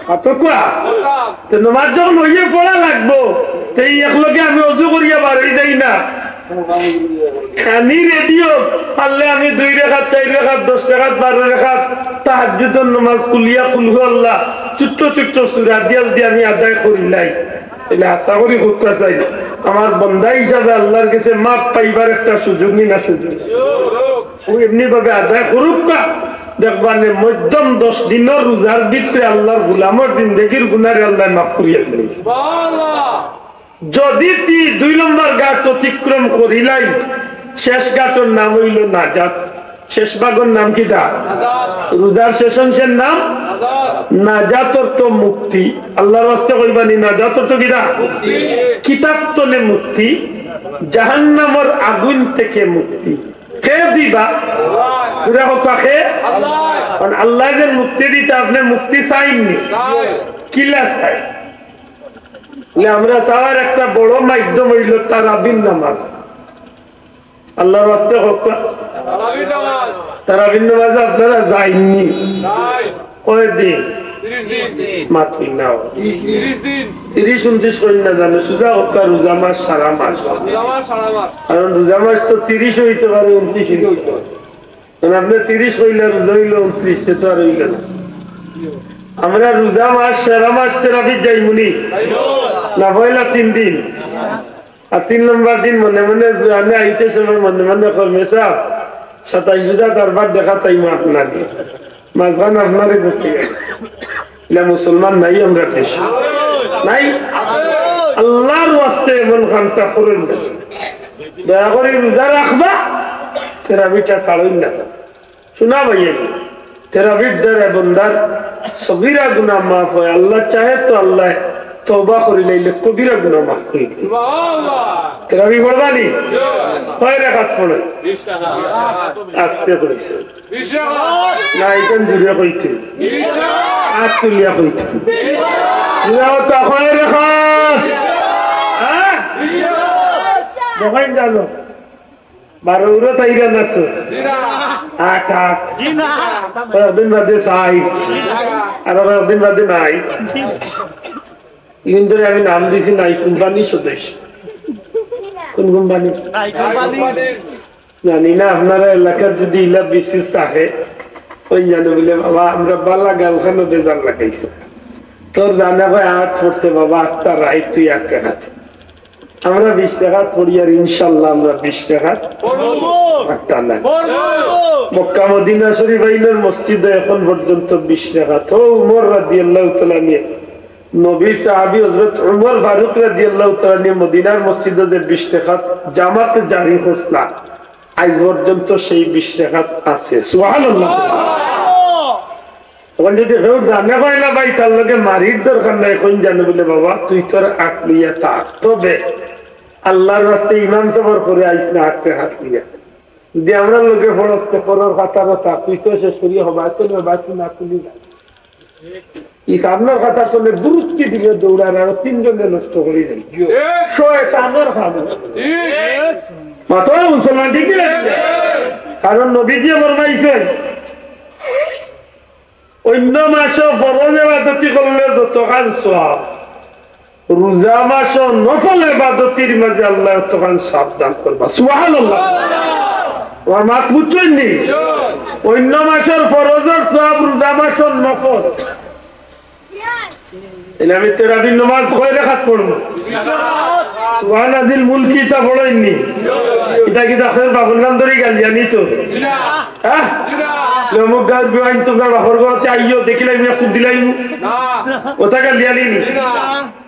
মাতুক্কা? তো নামাজ যখন অইয়া পড়া লাগবো, তো এই একলগে আমি অজু করিয়া বারই যাই না। খানি রেডিও, পারলে আমি দুই রেকাত, চাইর রেকাত, দশ রেকাত, বারো রেকাত, তাহাজ্জুদর নামাজ, কুলিয়া, কুলহু আল্লাহ, ছোট্ট ছোট্ট সূরা দিয়া দিয়া আমি আদায় করিলাই। তাইলে আশা করি হুক্কা চাই, আমার বন্দা হিসাবে আল্লাহর গেছে মাফ পাইবার একটা সুযোগ নি না সুযোগ? ও এমনি ভাবে আদায় করুক্কা, দেখবা নে মধ্যম দশ দিনর রোজার ভিতরে আল্লাহর গোলামর জিন্দেগির গুনারে আল্লায় মাফ করিয়া দিবে। যদি তি দুই নম্বর ঘাট অতিক্রম করিলাই, শেষ ঘাটর নাম অইলো নাজাত। শেষ ভাগর নাম কিতা? রোজার শেষ অংশের নাম নাজাত অর্থ মুক্তি। আল্লাহর ওয়াস্তে কইবানি, নাজাত অর্থ কিতা? কিতার তনে মুক্তি, জাহান্নামর আগুন থেকে মুক্তি। কে দিবা? জোরে কউক্কা, কে? কারণ আল্লায় যে মুক্তি দিতা, আপনে মুক্তি চাইননি? কিলা চাই? বলে, আমরা চাওয়ার একটা বড় মাধ্যম অইলো তারাবির নামাজ। আল্লাহর ওয়াস্তে কউক্কা। তারাবির নামাজ। তারাবির নামাজে আপনারা যাইননি? নাই। কয় দিন? তিরিশ দিন। মাতইন না। তিরিশ দিন। তিরিশ ঊনত্রিশ কইন না জানো, সুজা কউক্কা রোজা মাস, সারা মাস। রোজা মাস, সারা মাস। কারণ রোজা মাস তো তিরিশ অইতে পারে, ঊনত্রিশ অইতে পারে। কারণ আপনে তিরিশ কইলা, রোজা অইলো ঊনত্রিশ, সে তো আর অইলো না। আমরা রোজা মাস, সারা মাস তেরাবিত যাইমুনি? না, পয়লা তিন দিন। আর তিন নম্বর দিন মনে মনে জোয়ানে আইতে সময় মনে মনে কর, "মেসাব, সাতাইশ রোজা তারপর দেখা তাই মাফ না দিয়ে।" মাঝখান আপনারে বসে গেছে। ইলা মুসলমান নাই আমরা দেশ? নাই? আল্লাহর ওয়াস্তে এমন কামটা করইন না। দয়া করি রোজা রাখবা, তেরাবিটা ছাড়ইন না। শোনা ভাই, তেরাবির দ্বারা বন্দার সগীরা গুনাহ মাফ হয়। আল্লাহ চাহে তো আল্লাহ তওবা করি লাইলে কবিরা গুনাহ মাফ করে দিবে। তেরাবি পড়বানি? কয় রেকাত পড়ে? আস্তে কইছে। না, ইখান জুরে কইতে। আত তুলিয়া কইতে। জুরে কউক্কা, কয় রেকাত? হ্যাঁ? দেখইন জানো। বারো উরো তাইরা না তো? আট, আট। কয়েকদিন বাদে চাইর। আর কয়েকদিন বাদে নাই। ইন ধরে আমি নাম দিছি নাই কোম্পানির সদস্য। কোন কোম্পানি? জানি না, আপনারা এলাকার যদি ইলা বিসিএস থাকে, ওই জানে বলে, "বাবা, আমরা বালা গালখানো বেজার লাগাইছি।" তোর জানা ভাই আট পড়তে বাবা, আস্তা রাইত তুই আটকে রাখে। আমরা বিশ রেকাত পড়ি আর ইনশাআল্লাহ আমরা বিশ রেকাত পড়মু। আটটা না। পড়মু। মক্কা মদিনা শরীফ আইনর মসজিদে এখন পর্যন্ত বিশ রেকাত। ও উমর রাদিয়াল্লাহু তাআলা আনহু, নবীর সাহাবী হযরত উমর ফারুক রাদিয়াল্লাহু তাআলা আনহু মদিনার মসজিদে যে বিশ রেকাত জামাতে জারি করছলা, আজ পর্যন্ত সেই বিশ রেকাত আছে। সুবহানাল্লাহ। তখন যদি কেউ জানে পায় না ভাই, তার লগে মারির দরকার নাই, কোন জানে বলে, "বাবা, তুই তোর আট লইয়া থাক, তবে আল্লাহর রাস্তায় ইমাম সাবর পরে আইস না, আটকে হাত লইয়া।" যদি আমরা লগে ফরজ তো পরর খাতারও থাক, তুই তো শেষ করিয়া হবা, তো না, বাকি না তুলি না। এই সামনের খাতার সঙ্গে দূরত্বে দিলে দৌড়ার আরো তিনজনে নষ্ট করে দেয়। শয়তানের খাবো। মাত্র মুসলমান ঠিক না? কারণ নবীজি ফরমাইছেন, অন্য মাসো ফরজ ইবাদতি করলে যতখান সওয়াব, রোজা মাসো নফল ইবাদতির মাঝে আল্লাহ ততখান সওয়াব দান করবা। সুবহানাল্লাহ। আমার মাত বুঝছইন নি? অন্য মাসর ফরজর সওয়াব রোজা মাসর নফল। এনে আমি তেরাবির নামাজ কয় রেকাত পড়মু? সুবহান আজিল মুলকি ইতা পড়ইন নি? ইতা কিতা খয়ের বাবুর নাম ধরি গালিয়া নিত? হ্যাঁ? অমুক গাঁওর জোয়াইন তোমরা বাপর ঘরতে আইও, দেখিলাইমু, এক চুপ দিলাইমু। ওটা গালিয়া নিনি?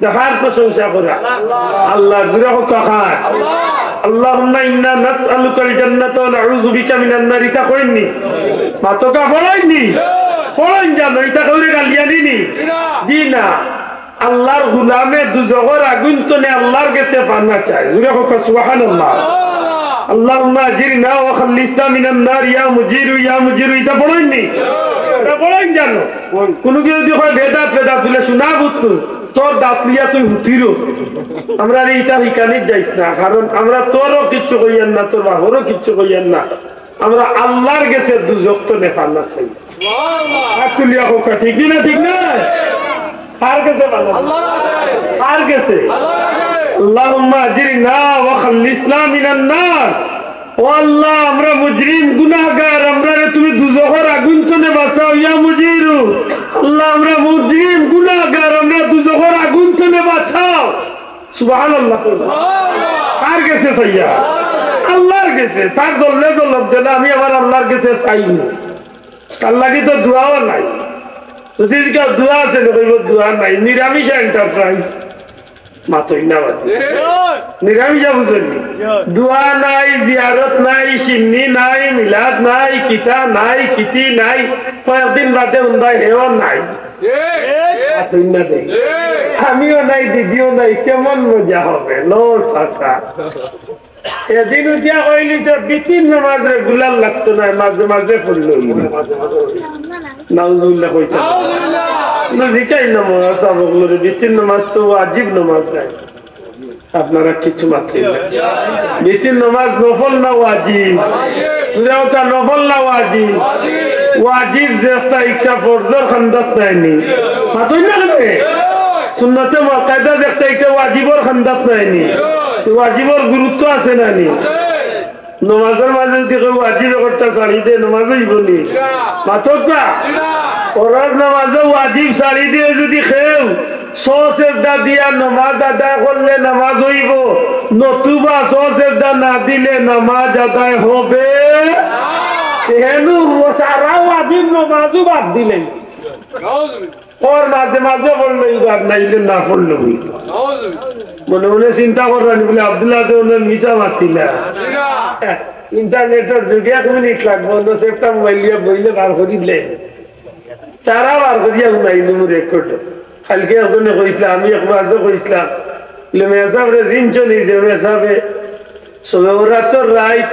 দেখার প্রশংসা করা। আল্লাহ, জোরে কউক্কা। আল্লাহুম্মা ইন্না নাসআলুকাল জান্নাতা ওয়া নাউযু বিকা মিনান নার, ইতা কইন নি? মাতকা পড়ইন নি? পড়ইন জানো, ইতা কেউরে গালিয়া নিনি? জি না। আল্লাহর গুলামে দুজখর আগুন তনে আল্লাহর গেছে পানা চায়। জোরে কউক্কা সুবহানাল্লাহ। আল্লাহুম্মা আজিরনা ওয়া খাল্লিসনা মিনান নার, ইয়া মুজিরু, ইয়া মুজিরু, ইতা পড়ইন নি? ইতা পড়ইন জানো? কুনু কেউ যদি কয় বেদাত, বেদাত বুলে, "শোনা পুত, তোর দাঁত লইয়া তুই হুতিরো।" আমরারে ইতা হিকানিত যাইস না, কারণ আমরা তোরও কিচ্ছু কইয়ার না, তোর বাপরও কিচ্ছু কইয়ার না। আমরা আল্লাহর গেছে দুজখ তনে পানা চাই। হাত তুলিয়া কউক্কা, ঠিক নি না? ঠিক না? কার গেছে পানা? কার গেছে? আল্লাহুম্মা আজিরনা ওয়া খাল্লিসনা মিনান নার। ও আল্লাহ, আমরা মুজরিম গুনাহগার, আমরারে তুমি দুজখর আগুন তনে বাঁচাও, ইয়া মুজিরু। আল্লাহ, আমরা মুজরিম গুনাহগার, আমরা দুজখর আগুন তনে বাঁচাও। সুবহানাল্লাহ। কার গেছে চাইয়া? আল্লাহর গেছে। তার জ্বললে জ্বলক দেনা, আমি আবার আল্লাহর গেছে চাইমু। তার লাগি তো দোয়াও নাই। যদি কেউ দোয়া আছে, না কইব দোয়া নাই, নিরামিষ এন্টারপ্রাইজ। মাতইন না বাদে। নিরামিষা বুঝইন নি? দোয়া নাই, জিয়ারত নাই, শিন্নি নাই, মিলাদ নাই, কিতা নাই, কিতি নাই। কয়েকদিন বাদে হুনবায় হেও নাই। মাতইন না দে। আমিও নাই, দিদিও নাই, কেমন মজা হবে? লো চাচা। এদিন উঠিয়া কইলিছে, বিতির নমাজ regular লাগতো নায়, মাঝে মাঝে পড়লে অইবো। নাউজুবিল্লাহ কইতা। নাউজুবিল্লাহ। না, জিকাইন না মৌলানা সাব অকলরে, বিতির নমাজ তো ওয়াজিব নমাজ নায়। আপনারা কিচ্ছু মাতইন না। বিতির নমাজ নফল না ওয়াজিব? তুরা ওটা নফল না ওয়াজিব? ওয়াজিব যেটা ইচ্ছা ফরজর খান্দাত নায়নি। মাতইন না কেনে? সুন্নতে মুআক্কাদা যেটা ইচ্ছা ওয়াজিবর খান্দাত নায়নি। তো ওয়াজিবর গুরুত্ব আছে না নি? নমাজর মাঝে যদি কেউ ওয়াজিব একটা ছাড়ি দে, নমাজ অইবো নি? মাতউক্কা। ফরজ নমাজও ওয়াজিব ছাড়ি দিয়া যদি কেউ সজদা দিয়া নমাজ আদায় করলে নমাজ অইবো, নতুবা সজদা না দিলে নমাজ আদায় হবে? হেনু সারা ওয়াজিব নমাজও বাদ দিলাইছে। ওর মাঝে মাঝে পড়লে ইবার, নাইলে না পড়লে অইবো। মনে মনে চিন্তা কররা নি বুলে, আব্দুল্লাহ তো ওনার মিছা মাতি না। ইন্টারনেটর যুগে এক মিনিট লাগবো, অন্য সেফটা মোবাইল দিয়া বইলে বার করি দিলে। চারা বার করিয়া হুনাইলু record। কালকে একজনে কইছলা, আমি একবার যে কইছলাম, বুলে, "মেসাবরে জিনছো নি যে মেসাবে সবে ওরাতর রাইত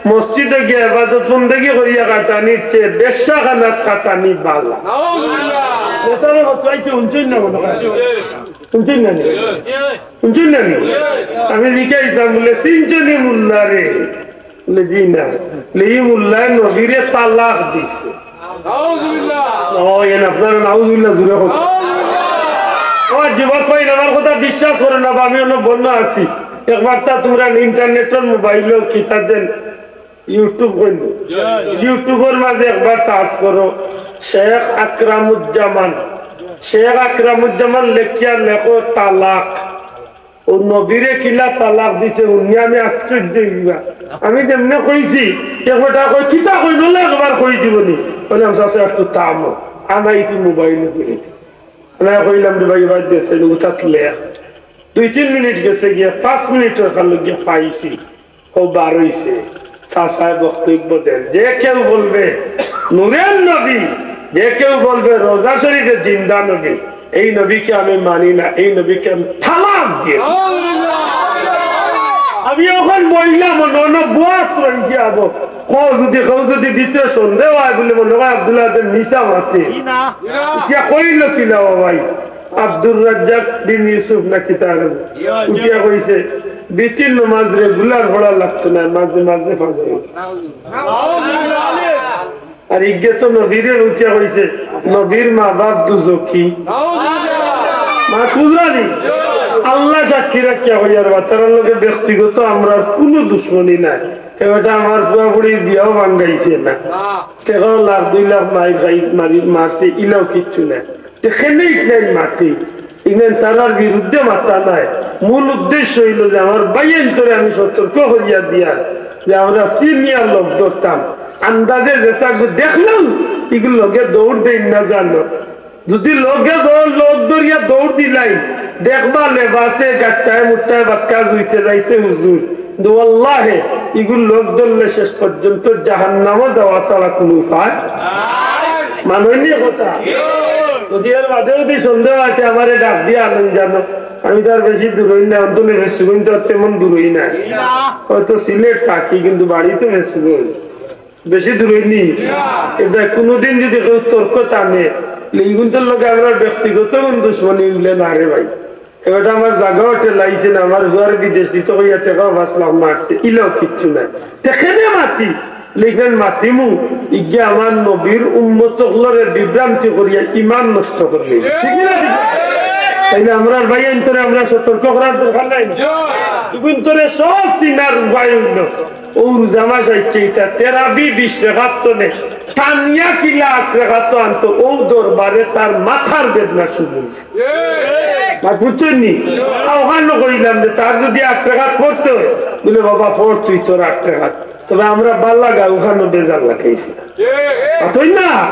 মসজিদো গিয়া ইবাদত বন্দেগি করিয়া কাটানির চেয়ে বেশ্যাখানাত কাটানি বালা।" নাউজুবিল্লাহ। মেসাবে হতো আইতে হুনছইন না মনে হয়। হুনছইন না নি? হুনছইন না নি? আমি জিকাইছলাম বুলে, "চিনছো নি মোল্লারে?" বুলে, "জি না।" বুলে, "ই মোল্লায় নবীরে তালাক দিছে।" নাউজুবিল্লাহ। ও, এন আপনারা নাউজুবিল্লাহ জুরে কইন। নাউজুবিল্লাহ। ও, যুবক ভাই, আমার কথা বিশ্বাস করো না বা, আমি অন্য বন্য আছি। একবার তা তুমরা ইন্টারনেটর মোবাইলো কিতা যেন YouTube কইন। YouTubeর মাঝে একবার search করো, শেখ আকরামুজ্জামান। শেখ আকরামুজ্জামান লেখিয়া লেখো তালাক। ও নবীরে কিলা তালাক দিছে, হুনিয়া আমি আশ্চর্য অইবা। আমি যেমনে কইছি, এ কথা কই, কিতা কই, নলে একবার কই দিবো নি। বলে, "আমি চাচা একটু থামো।" আনাইছি মোবাইল দিয়ে। আনাই কইলাম যে, "ভাই, ভাই, দেশে নুকুতাত লেখ।" দুই তিন মিনিট গেছে গিয়া, পাঁচ মিনিটর কালো গিয়া পাইছি। ও বার অইছে, চাচায় বক্তব্য দেন, যে কেউ বলবে নূরের নবী, যে কেউ বলবে রোজা শরীফে জিন্দা নবী, এই নবীকে আমি মানি না, এই নবীকে আমি তালাক দিয়ে দিই। আমি অখন বইলাম, অন্য অন্য বুয়াত রইছে আবো। কও যদি, কেউ যদি ভিতরে সন্দেহ হয় বলে মনে হয় আব্দুল্লাহ যে মিছা মাতে। কি না? ইটা কইল কিলা ও ভাই? আব্দুর রাজ্জাক বিন ইউসুফ না কিতা আরো উঠিয়া কইছে, "বিতির নমাজ regular পড়া লাগতো না, মাঝে মাঝে পড়া।" আর ইগে তো নবীরে উঠিয়া কইছে, "নবীর মা বাপ দুজখি।" মা কুদরানি, আল্লাহ সাক্ষী রাখিয়া কইয়ার বা, তারার লগে ব্যক্তিগত আমরার কুনু দুশমনি নাই। এ বেটা আমার ফুয়া ফুড়ির বিয়াও ভাঙ্গাইছে না, টেকাও লাখ দুই লাখ মাইর খাই মারি মারছে, ইলাও কিচ্ছু নাই। তে কেনে ইগনাইন মাতি, ইগনাইন তারার বিরুদ্ধে মাতা নায়। মূল উদ্দেশ্য অইলো যে আমার ভাইয়াইন্তরে আমি সতর্ক করিয়া দিয়ার যে আমরা senior লোক ধরতাম, আন্দাজে যেসাগু দেখলাম, ইগুর লগে দৌড় দেইন না জানো। যদি লগে দৌড়, লোক ধরিয়া দৌড় দিলাই, দেখবা লেবাসে গাট্টায় মুট্টায় বাক্কা জুইতে যাইতে হুজুর। কিন্তু ওয়াল্লাহে, ইগুর লোক ধরলে শেষ পর্যন্ত জাহান্নামো যাওয়া ছাড়া কুনু উপায়। মানইন নি কথা? যদি এর বাদে যদি সন্দেহ আছে, আমারে ডাক দিয়া আনইন জানো। আমি তো আর বেশি দূরই না, অন্তত বেশি কিন্তু আর তেমন দূরই না। হয়তো সিলেট থাকি, কিন্তু বাড়ি তো বেশি দূর। বেশি দূরই নি। এটা কুনুদিন যদি কেউ তর্ক টানে, ইগুনতর লগে আমরা ব্যক্তিগত কুনু দুশমনি অইলে না রে ভাই। এবার আমার জাগাও ঠেলাইছে না, আমার হুয়ার বিদেশ দিতে কইয়া টেকাও পাঁচ লাখ মারছে, ইলাও কিচ্ছু নাই। তে কেনে মাতি, লেকিন মাতিমু, ইগে আমার নবীর উম্মত অকলরে বিভ্রান্তি করিয়া ইমান নষ্ট করলে। ঠিক না? ঠিক না? তাইলে আমরার ভাইয়াইন্তরে আমরা সতর্ক করার দরকার নাই? ইগুনতরে সব চিনার উপায় অইলো। ও রোজা মাস আইছে, ইটা তেরাবি বিশ রেকাত তো নে, টানিয়া কিলা আট রেকাত তো আনতো, ও দরবারে তার মাথার বেদনা শুরু অইছে। আর বুঝছইন নি? আর অখানো কইলাম যে তার যদি আট রেকাত পড়তে অয়, বলে, "বাবা, পড় তুই তোর আট রেকাত।" তবে আমরা বালা গাঁওখানো বেজার লাগাইছি না। অতএব না,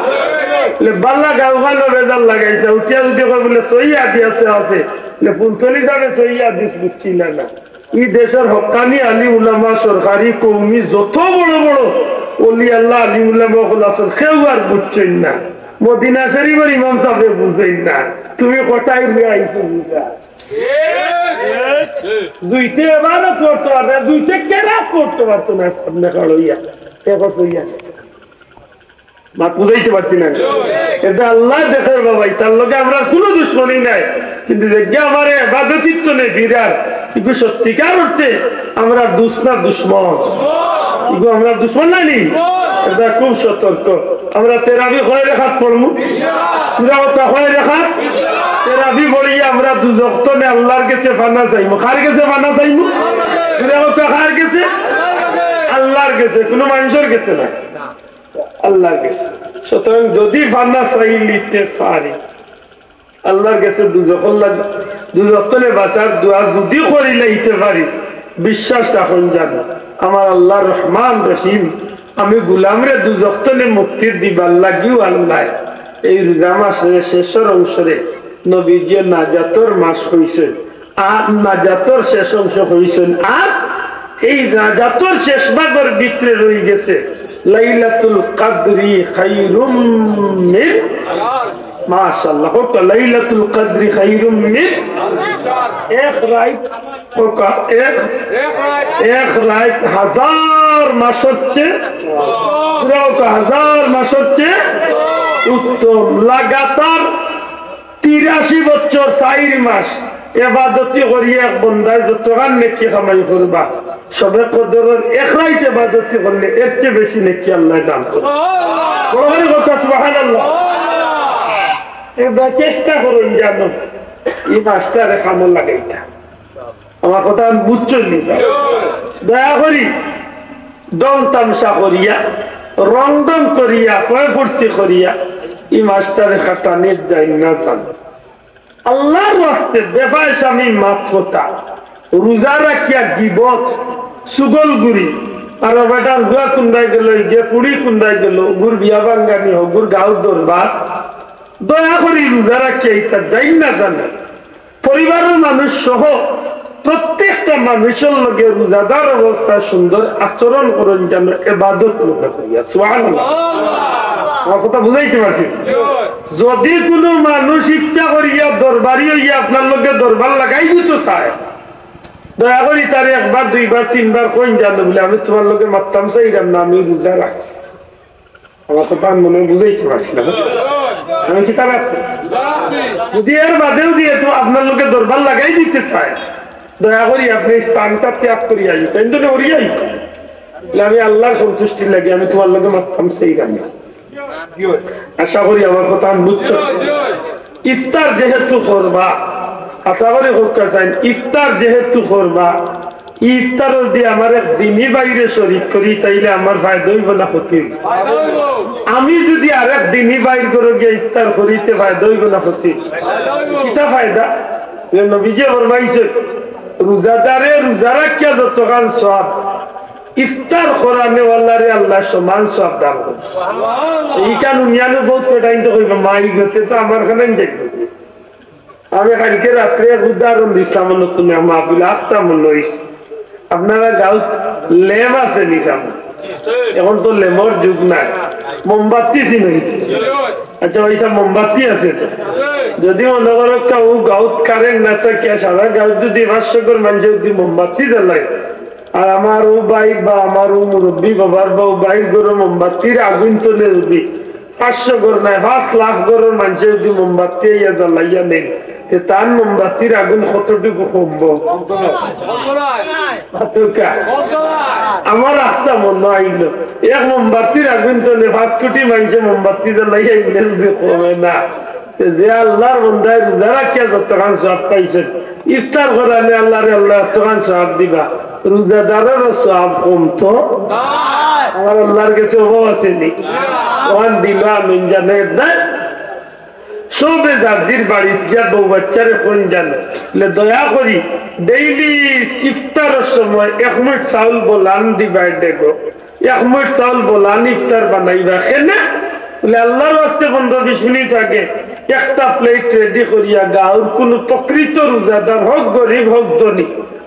বলে বালা গাঁওখানো বেজার লাগাইছি না। উঠিয়া যদি কয় বলে সহি হাদিসে আছে, বলে ফুলতলি যাবে সহি হাদিস বুঝছি না, না। ই দেশর হক্কানি আলিম উলামা, সরকারি, কওমি, যত বড় বড় অলি আল্লাহ আলিম উলামা অকল আছইন, কেউ আর বুঝছইন না। মদিনা শরীফর ইমাম সাবে বুঝইন না। তুমি কটাই রুয়া আইছো বুঝা। জুইতে এবাদত করতে পারতো না, জুইতে কেরাত করতে পারতো না, সামনে খাড়ইয়া। এবার সইয়া। মাত বুঝাইতে পারছি না? এটা আল্লাহ দেখের বাবা, তার লগে আমরার কুনু দুশমনি নাই। কিন্তু যে গিয়া আমারে এবাদতিত্ত নে ফিরার, ইগু সত্যিকার অর্থে আমরার দুশমন না দুশমন? ইগু আমরার দুশমন নানি? এটা খুব সতর্ক। আমরা তেরাবি কয় রেখাত পড়মু? পুরা কথা কয় রেখাত? তেরাবি পড়িয়া আমরা দুজখ তনে আল্লাহর গেছে ফানা চাইমু। কার গেছে ফানা চাইমু? পুরা কথা কার গেছে? আল্লাহর গেছে, কুনু মানষর গেছে না। আল্লাহর গেছে। সুতরাং যদি ফানা চাইলিতে পারি, আল্লাহর গেছে দুজখর লাগি, দুজখ তনে বাঁচার দোয়া যদি করিলাইতে পারি, বিশ্বাস রাখইন জানো, আমার আল্লাহ রহমান রহিম, আমি গুলামরে দুজখ তনে মুক্তির দিবার লাগিও আল্লাহ এই রোজা মাসর শেষর অংশরে নবীজিয়ে নাজাতর মাস কইছইন। আর নাজাতর শেষ অংশ কইছইন। আর এই নাজাতর শেষ ভাগর ভিতরে রইগেছে লাইলাতুল কাদরি খাইরুম মিন, মাশাআল্লাহ, কউক্কা, লাইলাতুল কাদরি খাইরুম মিন, এক রাইত, কউক্কা, এক, এক রাইত হাজার মাসর চেয়ে, পুরা কউক্কা, হাজার মাসর চেয়ে উত্তম। লাগাতার তিরাশি বছর চাইর মাস এবাদতি করিয়া এক বন্দায় যতখান নেকি কামাই করবা, শবে কদরর এক রাইত এবাদতি করলে এর চেয়ে বেশি নেকি আল্লাহ দান করে। বড় করি কউক্কা সুবহানাল্লাহ। এবার চেষ্টা করইন জানো, ই মাসটারে কামো লাগাইতা। আমার কথা আমি বুঝছইন নি স্যার? দয়া করি ঢং তামশা করিয়া, রং ঢং করিয়া, পয় ফুর্তি করিয়া ই মাসটারে কাটানিত যাইন না জানো। আল্লাহর ওয়াস্তে বেফায় স্বামী মাত কথা, রোজা রাখিয়া গিবত, চুগলখুরি, আর বেটার হুয়া কুন্দায় গেল, ইগে ফুড়ি কুন্দায় গেল, অগুর বিয়া ভাঙ্গানি, অগুর গাঁওর দরবার, দয়া করি রোজা রাখিয়া ইতা যাইন না জানো। পরিবারর মানুষ সহ প্রত্যেকটা মানুষর লগে রোজাদার অবস্থায় সুন্দর আচরণ করইন জানো, এবাদত মনে করিয়া। সুবহানাল্লাহ। আমার কথা বুঝাইতে পারছি? যদি কুনু মানুষ ইচ্ছা করিয়া দরবারি অইয়া আপনার লগে দরবার লাগাই দিতো চায়, দয়া করি তারে একবার, দুইবার, তিনবার কইন জানো বলে, "আমি তুমার লগে মাততাম চাইরাম না, আমি রোজা রাখছি।" আমার কথা আমি মনে হয় বুঝাইতে পারছি না। আমি কিতা রাখছি? যদি এর বাদেও দিয়া তো আপনার লগে দরবার লাগাই দিতে চায়, দয়া করি আপনে স্থানটা ত্যাগ করিয়া আইন, তাইন তো উড়িয়া আইন। বলে, "আমি আল্লাহর সন্তুষ্টির লাগি আমি তুমার লগে মাততাম চাইরাম না।" আশা করি আমার কথা আমি বুঝছো। ইফতার যেহেতু করবা, আশা করি কউক্কা চাইন, ইফতার যেহেতু করবা, ইফতারর দি আমার এক দিনী ভাইরে শরিক করি, তাইলে আমার ফায়দা অইবো না ক্ষতি অইবো? আমি যদি আরেক দিনী ভাইর ঘরো গিয়া ইফতার করি, তে ফায়দা অইবো না ক্ষতি? কিতা ফায়দা? যে নবীজি ফরমাইছে, রোজাদারে রোজা রাখিয়া যতখান সওয়াব, ইফতার করানেওয়ালারে আল্লায় সমান সওয়াব দান করে। ইখান হুনিয়া নু বউত বেটাইন্তে কইবা, "মা, ই গতে তো আমার খানাইন দেখবে।" আমি কালকে রাত্রে এক উদাহরণ দিছলাম, অন্য কুনু মাহফিল আখতা মনো অইছে। আপনারা গাঁওত লেম আছে নি সামনে? এখন তো লেমর যুগ নাই, মোমবাতি চিনইন তো। আচ্ছা, অউ সাব মোমবাতি আছে তো। যদি মনো করো কা অউ গাঁওত কারেন্ট না থাকিয়া সারা গাঁওত যদি পাঁচশো ঘর মানষে যদি মোমবাতি জ্বালায়, আর আমার অউ ভাই বা আমার অউ মুরব্বি বাবার বা অউ ভাইর ঘরো মোমবাতির আগুইন তলে যদি পাঁচশো ঘর নায়, পাঁচ লাখ ঘরর মানষে যদি মোমবাতি আইয়া জ্বালাইয়া নেইন, তে তান মোমবাতির আগুইন কতটুকু কমবো? মাতউক্কা। আমার আখতা মনো অইলো, এক মোমবাতির আগুইন তলে পাঁচ কোটি মানষে মোমবাতি জ্বালাইয়া আইলে যদি কমে না, তে যে আল্লাহর বন্দায় রোজা রাখিয়া যতখান সওয়াব পাইছইন, ইফতার করানে আল্লাহরে আল্লায় অতখান সওয়াব দিবা, রোজাদাররও সওয়াব কমতো? আমার আল্লাহর গেছে অভাব আছে নি? অখান দিলো আমিন জানে না। সবে যার যার বাড়িত গিয়া বউ বাচ্চারে কইন জানো, বলে, "দয়া করি ডেইলি ইফতারর সময় এক মুইট চাউল বলান দিবায় দেগো।" এক মুইট চাউল বলান ইফতার বানাইবা। কেনে? বলে, "আল্লাহর ওয়াস্তে পনেরো বিশ মিনিট আগে একটা প্লেট রেডি করিয়া গাঁওর কুনু প্রকৃত রোজাদার, হউক গরিব, হউক ধনী,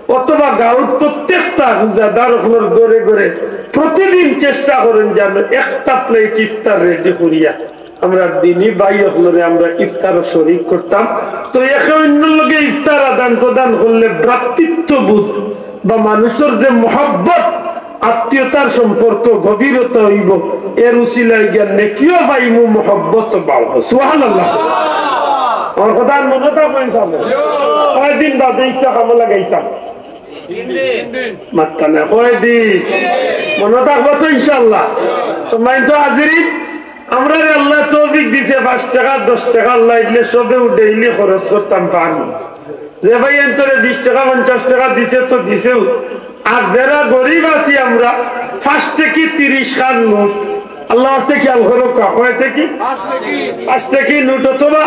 অথবা গাঁওর প্রত্যেকটা রোজাদার অকলর ঘরে ঘরে প্রতিদিন চেষ্টা করইন যেন একটা প্লেট ইফতার রেডি করিয়া আমরা দিনী ভাই অকলরে আমরা ইফতারো শরিক করতাম।" তো একে অইন্যর লগে ইফতার আদান প্রদান করলে ভ্রাতৃত্ববোধ বা মানুষর যে মহব্বত, আত্মীয়তার সম্পর্ক গভীরতা অইবো, এর উসিলায় গিয়া নেকিও পাইমু, মহব্বত বাড়বো। সুবহানাল্লাহ। আমার কথা আর মনো থাকবো ইনশাআল্লাহ। কয়দিন বাদে ইচ্ছা কামো লাগাইতাম। মাত্তা না, কয়দিন? মনো থাকবো তো ইনশাআল্লাহ। সম্মানিত হাজিরিন, আমরারে আল্লায় তৌফিক দিছে, পাঁচ টেকা, দশ টেকা আল্লায় দিলে সবেউ ডেইলি খরচ করতাম পারমু। যে ভাইয়াইন্তরে বিশ টেকা, পঞ্চাশ টেকা দিছে তো দিছেউ। আর যেরা গরিব আছি আমরা, পাঁচ টেকি তিরিশ খান নোট, আল্লাহর ওয়াস্তে খিয়াল করউক্কা, কয় টেকি? পাঁচ টেকি নোট অথবা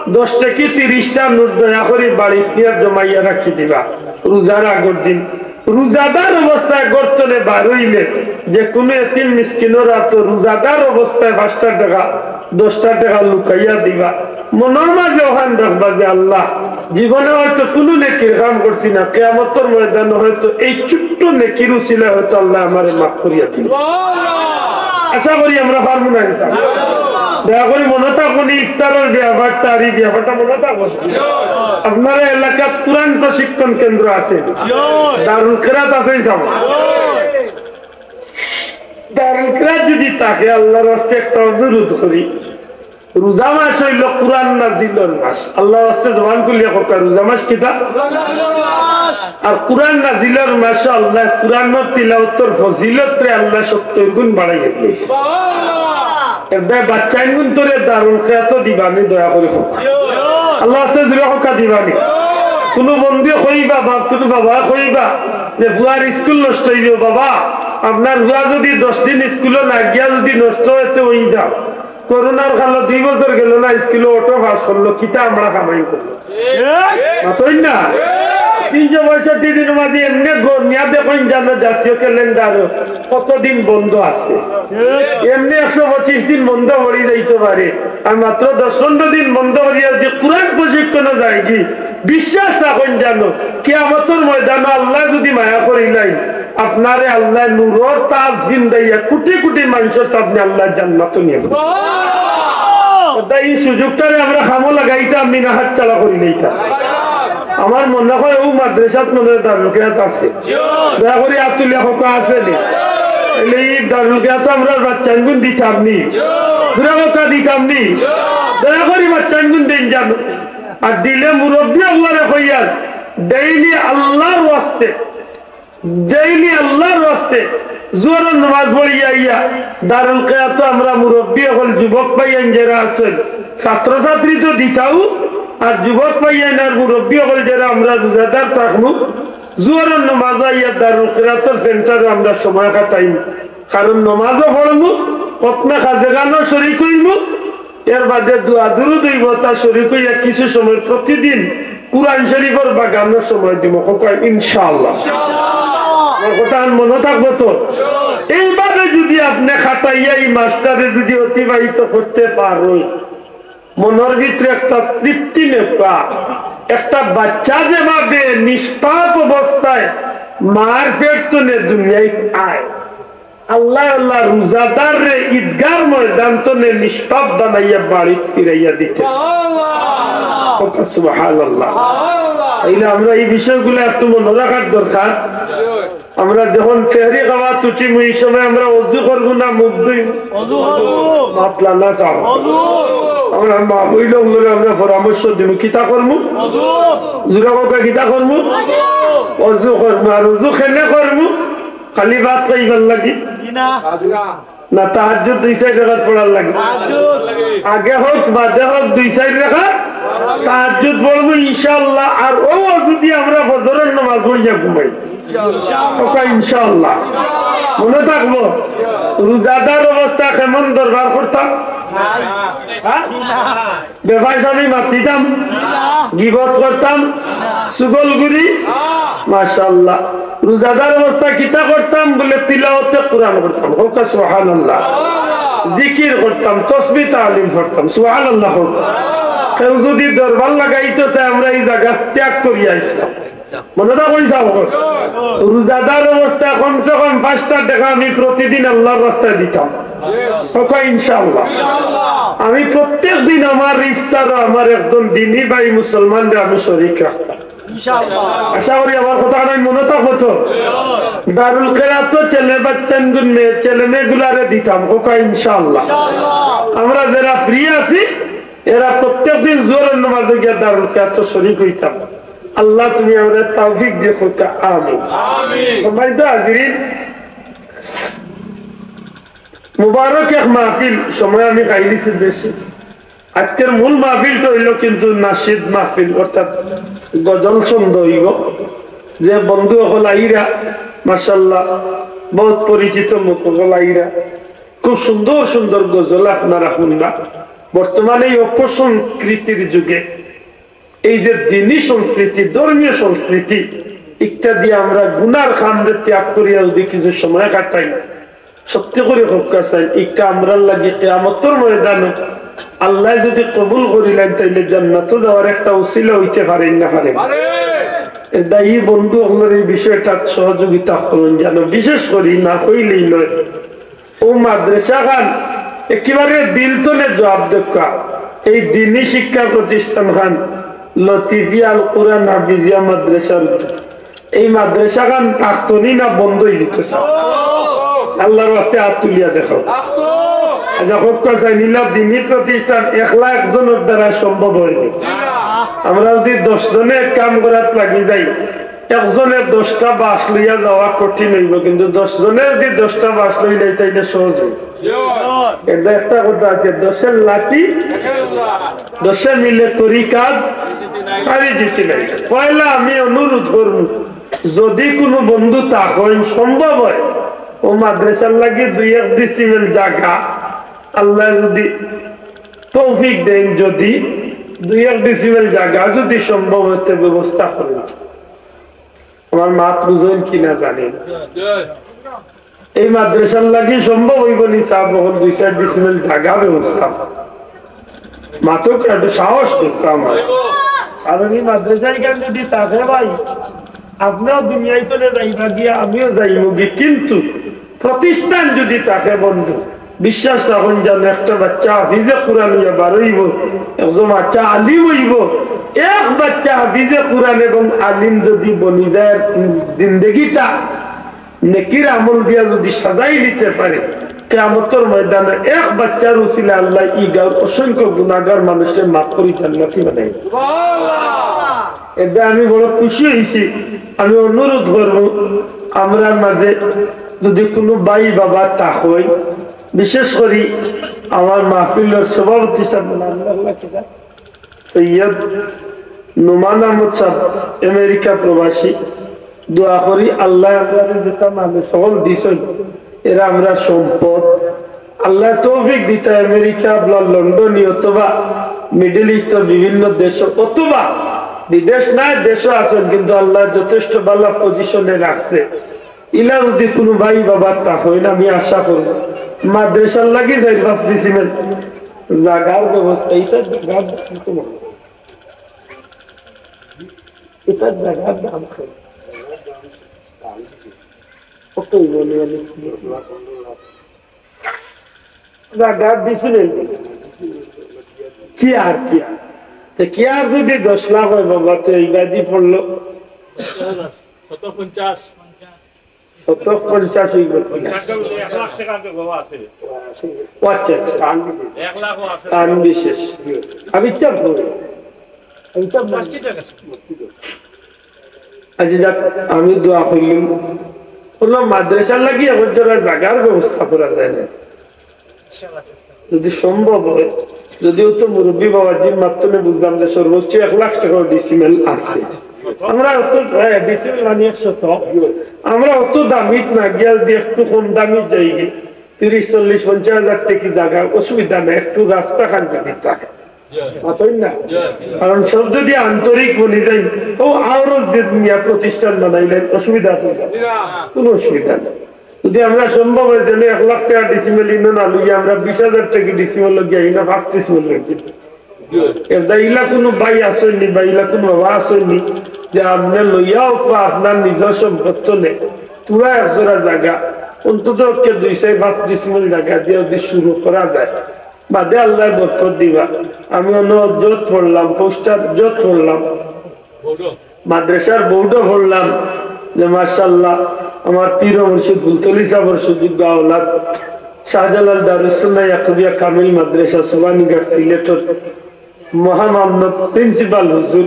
দশ টেকি তিরিশটা নোট দয়া করি বাড়িত নিয়া জমাইয়া রাখি দিবা। রোজার আগর দিন রোজাদার অবস্থায় ঘর তনে বার অইলে যে কুনু এতিম মিসকিনর আতো রোজাদার অবস্থায় পাঁচটা টেকা, দশটা টেকা লুকাইয়া দিবা। মনর মাঝে অখান রাখবা যে, "আল্লাহ, জীবনে হয়তো কুনু নেকির কাম করছি না, কিয়ামতর ময়দানো হয়তো এই ছোট্ট নেকির উসিলায় হয়তো আল্লায় আমারে মাফ করিয়া দিবা।" আশা করি আমরা পারমু না ইনশাআল্লাহ। দয়া করি মনো থাকবো নি, ইফতারর ব্যাপারটা আর ই ব্যাপারটা মনো থাকবো নি। আপনারা এলাকাত কোরআন প্রশিক্ষণ কেন্দ্র আছে, দারুল কেরাত আছে ইনশাআল্লাহ। দারুল কেরাত যদি থাকে, আল্লাহর ওয়াস্তে একটা অনুরোধ করি, রোজা মাস অইলো কোরআন নাজিলর মাস। আল্লাহর ওয়াস্তে জবান খুলিয়া কউক্কা, রোজা মাস কিতা? আর কোরআন নাজিলর মাসো আল্লায় কোরআনর তিলাওয়াতর ফজিলতরে আল্লায় সত্তইর গুণ বাড়াইয়া দিছে। এরদায় বাচ্চাইনগুনতরে দারুল কেরাতো দিবানি, দয়া করি কউক্কা। আল্লাহর ওয়াস্তে জুরে কউক্কা, দিবানি। কুনু বন্ধুয়ে কইবা বা কুনু বাবায় কইবা যে, "ফুয়ার ইস্কুল নষ্ট অইযিবো বাবা, আপনার ফুয়া যুদি দশ দিন ইস্কুলো না গিয়া যুদি নষ্ট অয় তে অই যাও।" করোনার কালো দুই বছর গেলো না ইস্কুলো, অটো পাস করলো, কিতা আমরা কামাই করলো? মাতইন না? তিনশো পঁয়ষট্টি দিনর মাঝে এমনে গনিয়া দেখইন জানো জাতীয় ক্যালেন্ডারো কত দিন বন্ধ আছে। এমনে একশো পঁচিশ দিন বন্ধ করি যাইতো পারে, আর মাত্র দশ পনেরো দিন বন্ধ করিয়া যুদি কোরআন প্রশিক্ষণো যায়গি, বিশ্বাস রাখইন জানো, কিয়ামতর ময়দানো আল্লায় যুদি মায়া করিলাইন, আপনারে আল্লায় নূরর তাজ পিন্দাইয়া কোটি কোটি মানষর সামনে আল্লায় জান্নাতো নিয়া বইবো। অর্থাৎ ই সুযোগটারে আমরা কামো লাগাইতাম নি না হাতছাড়া করিলাইতাম? আমার মনো অয় অউ মাদ্রাসাত মনো অয় দারুল কেরাত আছে। দয়া করি আত তুলিয়া কউক্কা, আছে নি? তাইলে ই দারুল কেরাতো আমরার বাচ্চাইনগুন দিতাম নি? জুরে কউক্কা, দিতাম নি? দয়া করি বাচ্চাইনগুন দেইন জানো। আর দিলে মুরব্বি অকলরে কইয়ার, ডেইলি আল্লাহর ওয়াস্তে, ডেইলি আল্লাহর ওয়াস্তে জোহরর নমাজ পড়িয়া আইয়া দারুল কেরাতো আমরা মুরব্বি অকল, যুবক ভাইয়াইন যেরা আছইন, ছাত্রছাত্রী তো দিতাউ, আর যুবক ভাইয়াইন আর মুরব্বি অকল যেরা আমরা রোজাদার থাকমু, জোহরর নমাজো আইয়া দারুল কেরাতর সেন্টারো আমরা সময় কাটাইমু। কারণ নমাজও পড়মু, খতমে খাজেগানও শরিক অইমু, এর বাদে দোয়া দুরুদ অইবো, তা শরিক অইয়া কিছু সময় প্রতিদিন কোরআন শরিফর বাগানর সময় দিমু। কউক্কা ইনশাআল্লাহ। আমার কথা আর মনো থাকবো তো? এইভাবে যুদি আপনে কাটাইয়া ই মাসটারে যুদি অতিবাহিত করতে পারইন, মনর ভিতরে একটা তৃপ্তি নেবা। একটা বাচ্চা যেভাবে নিষ্পাপ অবস্থায় মার পেট তনে দুনিয়াত আয়, আল্লায় আল্লায় রোজাদাররে ঈদগার ময়দান তনে নিষ্পাপ বানাইয়া বাড়িত ফিরাইয়া দিতা। কউক্কা সুবহানাল্লাহ। তাইলে আমরা ই বিষয়গুলা একটু মনো রাখার দরকার। আমরা যখন সেহরি খাওয়াত উঠিমু, ই সময় আমরা অজু করমু না মুখ ধুইমু? অজু করমু। মাতলা না চাও। অজু। আমরা মা বইন অকলরে আমরা পরামর্শ দিমু, কিতা করমু? অজু। জুরে কউক্কা, কিতা করমু? অজু। অজু করমু। আর অজু কেনে করমু? খালি ভাত খাইবার লাগি? জি না। না, তাহাজ্জুদ দুই চাইর রাকাত পড়ার লাগি? তাহাজ্জুদ। আগে হউক, বাদে হউক, দুই চাইর রাকাত তাহাজ্জুদ পড়মু ইনশাআল্লাহ। আর অউ অজু দি আমরা ফজরর নমাজ পড়িয়া ঘুমাই। ইনশাআল্লাহ। কউক্কা ইনশাআল্লাহ। মনো থাকবো, রোজাদার অবস্থা কেমন দরবার করতাম? হ্যাঁ? বেফাঁস আমি মাতিতাম, গিবত করতাম, চুগলখুরি। মাশাআল্লাহ। রোজাদার অবস্থায় কিতা করতাম? বলে তিলাওয়াতে কোরআন করতাম। কউক্কা সুবহানাল্লাহ। জিকির করতাম, তসবিহ তালিম করতাম। সুবহানাল্লাহ কউক্কা। কেউ যদি দরবার লাগাইতো, তে আমরা ই জাগা ত্যাগ করিয়া আইতাম। মনে রাখইন সাব, রোজাদার অবস্থায় কমসে কম পাঁচটা টেকা আমি প্রতিদিন আল্লার রাস্তায় দিতাম। কউক্কা ইনশাআল্লাহ। আমি প্রত্যেক দিন আমার ইফতারো আমার একজন দিনী ভাই মুসলমানরে আমি শরিক রাখতাম। আশা করি আমার কথা নাই মনে থাকবো তো। দারুল কেরাতো ছেলে বাচ্চাইনগুন, মেয়ে ছেলে মেয়েগুলারে দিতাম। কউক্কা ইনশাআল্লাহ। আমরা যেরা ফ্রি আছি, এরা প্রত্যেক দিন জোহরর নামাজো গিয়া দারুল কেরাতো শরিক অইতাম। আল্লাহ, তুমি আমরারে তৌফিক দিও, কউক্কা আমিন। সম্মানিত হাজিরিন, মুবারক এক মাহফিল, সময় আমি খাইলিছি বেশি। আজকের মূল মাহফিলটা অইলো কিন্তু নাশিদ মাহফিল, অর্থাৎ গজল ছন্দ অইবো। যে বন্ধু অকল আইরা, মাশাআল্লাহ, বহুত পরিচিত মুখ অকল আইরা, খুব সুন্দর সুন্দর গজল আপনারা হুনবা। বর্তমানে এই অপসংস্কৃতির যুগে এই যে দিনী সংস্কৃতি, ধর্মীয় সংস্কৃতি, ইটা দিয়া আমরা গুনার কামরে ত্যাগ করিয়া যদি কিছু সময় কাটাই, সত্যি করি কউক্কা চাই, ইটা আমরার লাগি কিয়ামতর ময়দানো আল্লায় যদি কবুল করিলাইন, তাইলে জান্নাতো যাওয়ার একটা উসিলা অইতে পারে না পারে। এর দায়ী বন্ধু অকলর এই বিষয়টা সহযোগিতা করইন, যেন বিশেষ করি না কইলেই নয়। ও মাদ্রাসা খান একেবারে দিল তনে জবাব দেউক্কা। এই দিনী শিক্ষা প্রতিষ্ঠান খান লতিফিয়া আল কোরআন হাফিজিয়া মাদ্রাসার, এই মাদ্রাসা খান থাকতো নি না বন্ধ অই যিতো স্যার? আল্লার ওয়াস্তে আত তুলিয়া দেখাও। আচ্ছা, কউক্কা চাই, ইলা দিনী প্রতিষ্ঠান একলা একজনর দ্বারা সম্ভব অয় না। আমরা যদি দশ জনে এক কাম করাত লাগি যাই, একজনে দশটা বাঁশ লইয়া যাওয়া কঠিন অইবো, কিন্তু দশ জনে যদি দশটা বাঁশ লইলাই, তাইলে সহজ অইবো। এটা একটা কথা আছে, দশের লাঠি, দশে মিলে করি কাজ, পারি জিতি নাই। পয়লা আমি অনুরোধ করমু, যদি কুনু বন্ধু থাকইন, সম্ভব অয়, ও মাদ্রাসার লাগি দুই এক ডিসিমেল জাগা, আল্লায় যদি তৌফিক দেইন, যদি দুই এক ডিসিমেল জাগা যদি সম্ভব অয়, তে ব্যবস্থা করইন। আমার মাত বুঝইন কি না জানি না। এই মাদ্রাসার লাগি সম্ভব অইবো নি সাব, অখন দুই চাইর ডিসিমেল জাগা ব্যবস্থা। মাতউক্কা, একটু সাহস দেউক্কা আমার। কারণ এই মাদ্রাসা ইখান যদি থাকে ভাই, আপনেও দুনিয়ার তনে যাইবা গিয়া, আমিও যাইমু গি, কিন্তু প্রতিষ্ঠান যদি থাকে বন্ধু, বিশ্বাস রাখইন, যেন একটা বাচ্চা হাফিজে কোরআন অইয়া বার অইবো, একজন বাচ্চা আলিম অইবো, এক বাচ্চা হাফিজে কোরআন এবং আলিম যদি বনি যায়, জিন্দেগিটা নেকির আমল দিয়া যদি সাজাই নিতে পারে, কিয়ামতর ময়দানো এক বাচ্চার উসিলায় আল্লায় ই গাউর অসংখ্য গুনাগার মানুষরে মাফ করি জান্নাতি বানাইবা। এতে আমি বড় খুশি অইছি। আমি অনুরোধ করমু, আমরার মাঝে যদি কুনু ভাই বাবা থাকইন, বিশেষ করি আমার মাহফিলর সভাপতি সাব, নাম আল্লাহ কিতা? সৈয়দ নোমান আহমদ সাব, আমেরিকা প্রবাসী। দোয়া করি আল্লায় আমরারে যেতা মানুষ অকল দিছইন, এরা আমরার সম্পদ। আল্লায় তৌফিক দিতা আমেরিকা বা লন্ডনি অথবা মিডল ইস্টর বিভিন্ন দেশো অথবা বিদেশ নায়, দেশো আছইন, কিন্তু আল্লায় যথেষ্ট ভালা পজিশনে রাখছে। ইলা যদি কুনু ভাই বাবা থাকইন, আমি আশা করমু মাদ্রাসার লাগি চাইর পাঁচ ডিসিমেল জাগার ব্যবস্থা, ইটা জাগার দাম কত? ইটা জাগার দাম কত? কত অইবো নি? জাগার ডিসিমেল কি আর কি আর? তে কি আর যদি দশ লাখ অয় বাবা, তে ইবাদি পড়লো কত? পঞ্চাশ। কত? পঞ্চাশ অইবো। পঞ্চাশ, এক লাখ টেকার তো গো আছে। ও আচ্ছা, আচ্ছা। এক লাখও আছে। আমি বিশেষ। আমি চাপ করি। আমি চাপ করি। মসজিদের কাছে। আচ্ছা, যাক, আমি দোয়া করলাম। বললাম, মাদ্রাসার লাগি এখন যারা জাগার ব্যবস্থা করা যায় না। যদি সম্ভব হয়, যদিও তো মুরব্বী বাবাজির মাধ্যমে বুঝলাম যে সর্বোচ্চ এক লাখ টেকার ডিসিমেল আছে। আমরা অত, হ্যাঁ, ডিসিমেল মানে একশত। আমরা অত দামিত না গিয়া যদি একটু কম দামিত যাই গি, তিরিশ, চল্লিশ, পঞ্চাশ হাজার টেকা জাগা, অসুবিধা নাই, একটু রাস্তা খান যদি থাকে। মাতইন না? কারণ সব যদি আন্তরিক বনি যায়, ও আওরত যে মিয়া প্রতিষ্ঠান বানাইলেন, অসুবিধা আছে স্যার? কোনো অসুবিধা নেই। যদি আমরা সম্ভব হয় যেন এক লাখ টেকা ডিসিমেল ইনো না লইয়া আমরা বিশ হাজার টেকা ডিসিমেল লইয়া ইনো পাঁচ ডিসিমেল লইয়া এটা ইলা কোনো ভাই আছইন নি বা ইলা কোনো বাবা আছইন নি যে আপনে লইয়াও বা আপনার নিজর সম্পদ থনে পুরা এক জোড়া জাগা অন্তত পক্ষে দুই চার পাঁচ ডিসিমেল জাগা দিয়া যদি শুরু করা যায়, বাদে আল্লায় বরকত দিবা। আমি অনো হজরত পড়লাম, পোস্টার হজরত পড়লাম, মাদ্রাসার বোর্ডও পড়লাম যে মাশাআল্লাহ আমার পীর ও মুর্শিদ ফুলতলি সাহেবর সুযোগ্য আওলাদ শাহজালাল দারুস সুন্নাহ ইয়াকুবিয়া কামিল মাদ্রাসা সুবহানীঘাট সিলেটর মহামান্য প্রিন্সিপাল হুজুর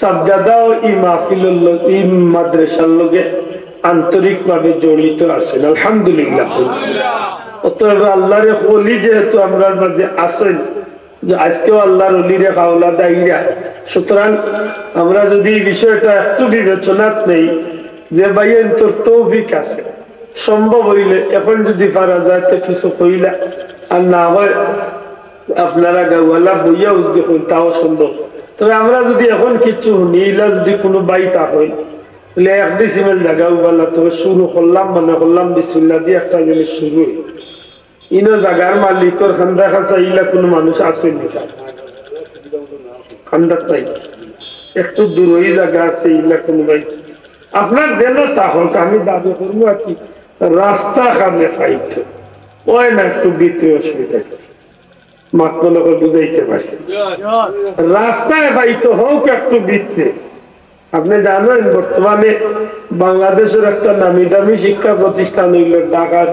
সাহেবজাদাও ই মাহফিলর লগে, ই মাদ্রাসার লগে আন্তরিকভাবে জড়িত আছেন, আলহামদুলিল্লাহ। অতএব আল্লাহর এক ওলি যেহেতু আমরার মাঝে আছেন, যে আজকেও আল্লাহর ওলির এক আওলাদ আইরা, সুতরাং আমরা যদি এই বিষয়টা একটু বিবেচনাত নেই যে ভাই এন্তর তৌফিক আছে, সম্ভব হইলে এখন যদি পারা যায় তো কিছু কইলা, আর না হয় আপনারা গাওয়ালা বইয়া উঠবে কইন, তাও সম্ভব। তবে আমরা যদি এখন কিচ্ছু হুনি, ইলা যদি কোনো ভাই তা কইন, তাহলে এক ডিসিমেল জাগা উবালা, তবে শুরু করলাম, মনে করলাম বিসমিল্লাহ দিয়ে একটা জিনিস শুরু হইল। ইনো জাগার মালিকর খান্দা খাসা ইলা কোনো মানুষ আছে নি স্যার? খান্দাত নাই, একটু দূরই জাগা আছে ইলা কোনো ভাই। আপনার যেন তা হোক, আমি দাবি করবো আর কি, রাস্তা খানে পাইতো, ওই না একটু ভিতরে অসুবিধা। মাত মনে করে বুঝাইতে পারছি। রাস্তায় পাইতো হোক একটু ভিতরে। আপনি জানেন বর্তমানে বাংলাদেশের একটা নামি দামি শিক্ষা প্রতিষ্ঠান হইল ঢাকার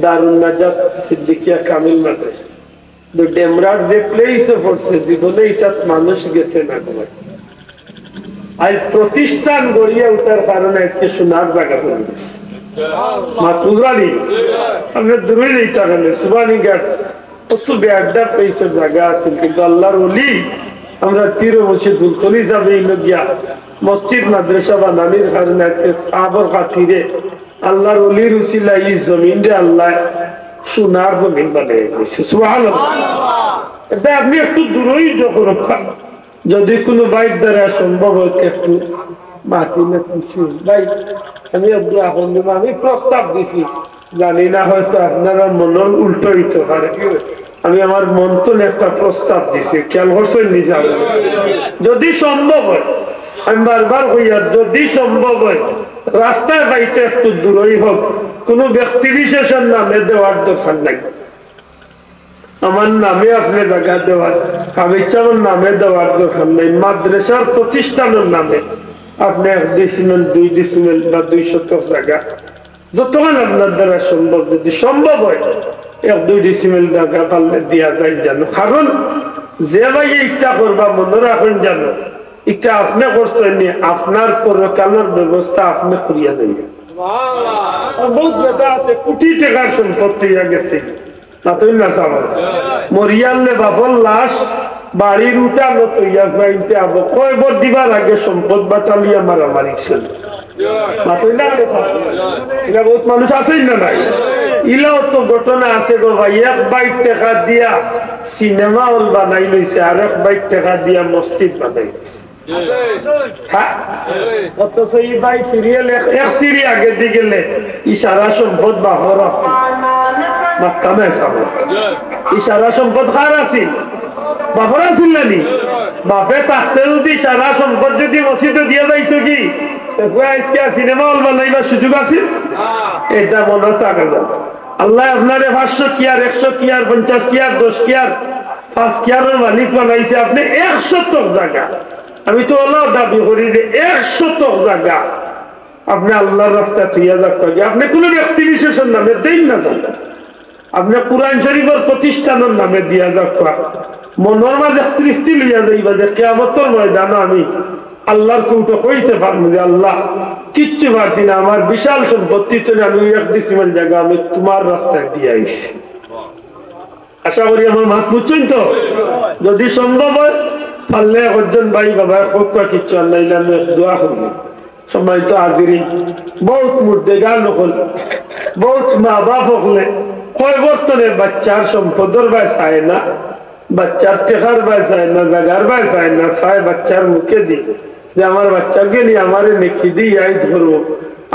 দারুন নাজাত সিদ্দিকিয়া কামিল মাদ্রাসা। তো ডেমরার যে প্লেসে পড়ছে, জীবনে ইটাত মানুষ গেছে না ঘুমায়। আজ প্রতিষ্ঠান গড়িয়া উঠার কারণে আজকে সোনার জাগা হয়ে গেছে। মাতুরানি, আমরা দূরে যাইতে গেলে সুবানীঘাট কত বেআড্ডা প্লেসের জাগা আছে, কিন্তু আল্লাহর ওলি আমরা পীর মুর্শিদ ফুলতলি সাহেব এই লগিয়া মসজিদ মাদ্রাসা বানানির কারণে আজকে সাহাবর খাতিরে আল্লাহর ওলির উসিলা এই জমিনরে আল্লাহ সোনার জমিন বানিয়ে দিয়েছে। সুবহানাল্লাহ। এটা আপনি একটু দূরেই যখন রক্ষা, যদি কোনো ভাইর দ্বারা সম্ভব হয় তো একটু মাতি না কিছু। ভাই, আমি একটু এখন আমি প্রস্তাব দিছি, জানি না হয়তো আপনারা মনর উল্টো হইতে পারে। আমি আমার মন তো একটা প্রস্তাব দিছি, খেয়াল করছেন নিজে। যদি সম্ভব হয়, আমি বারবার কইয়ার, যদি সম্ভব হয় রাস্তায় পাইতো একটু দূরেই হোক, কোনো ব্যক্তি বিশেষের নামে দেওয়ার দরকার নাই। আমার নামে আপনি জাগা দেওয়ার, কামিচ্ছামর নামে দেওয়ার দরকার নাই। মাদ্রাসার প্রতিষ্ঠানের নামে আপনি এক ডিসিমেল, দুই ডিসিমেল বা দুই শতক জাগা, যতক্ষণ আপনার দ্বারা সম্ভব, যদি সম্ভব হয়, এক দুই ডিসিমেল জাগা পারলে দিয়া যায় জানো। কারণ যে ভাই ইচ্ছা করবা মনে রাখেন জানো, ইটা আপনি করছেন নি, আপনার পরকালের ব্যবস্থা আপনি করিয়া দেবেন। আর বহুত বেটা আছে, কোটি টাকার সম্পত্তি হইয়া গেছে। না তো না সাবা। মরিয়ালে বাপর লাশ বাড়ির উঠানো তৈয়া যাইতে আবো। কয়বর দিবার আগে সম্পদ বাটা লইয়া মারামারি ছিল। মাতই না রে সাবা। ইলা বহুত মানুষ আছেন না নাই? ইলাও তো ঘটনা আছে গো ভাই। এক বাইর টাকা দিয়া সিনেমা হল বানাই লইছে, আর এক বাইর টাকা দিয়া মসজিদ বানাই লইছে। হ্যাঁ? অথচ এই ভাই সিরিয়াল এক, এক সিরি আগে দি গেলে ই সারা সম্পদ বাপর আছে। মাত্তা নাই সাবা। ই সারা সম্পদ কার আছিল? বাপর আছিল না নি? বাপে থাকতে যদি সারা সম্পদ যদি মসজিদে দিয়া যাইতো কি, তে পুরা আজকে আর সিনেমা হল বানাইবার সুযোগ আছিল? এটা মনে থাকে যান। আল্লাহ আপনারে পাঁচশো কিয়ার, একশো কিয়ার, পঞ্চাশ কিয়ার, দশ কিয়ার, পাঁচ কিয়ারের মালিক বানাইছে, আপনি এক শতক জাগা। আমি তো আল্লাহ দাবি করি যে এক শতক জাগা আপনি আল্লাহর রাস্তায় থইয়া যাক আগে। আপনি কোনো ব্যক্তি বিশেষের নামে দেন না জাগা। আপনি কোরআন শরীফের প্রতিষ্ঠানের নামে দিয়া যাক। মনের মাঝে তৃপ্তি লইয়া যাইবা যে কিয়ামতের ময়দানে আমি আল্লাহর কোর্টে কইতে পারবো যে, "আল্লাহ, কিচ্ছু পারছি না, আমার বিশাল সম্পত্তি তো আমি এক ডিসিমেল জাগা আমি তোমার রাস্তায় দিয়া আইছি।" আশা করি আমার মাত বুঝছেন তো? যদি সম্ভব হয়, পারলে একজন ভাই বাবা হোক বা কিচ্ছু আর নাইলে আমি দোয়া করবো। সম্মানিত হাজিরিন, বহুত মুর্দেগান অকল, বহুত মা বাপ অকলে কয় বর্তনে বাচ্চার সম্পদর বায় চায় না, বাচ্চার টেকার বায় চায় না, জাগার বায় চায় না, চায় বাচ্চার মুখেদি যে আমার বাচ্চাগুয়ে নি আমারে নেকিদি ইয়াদ করবো।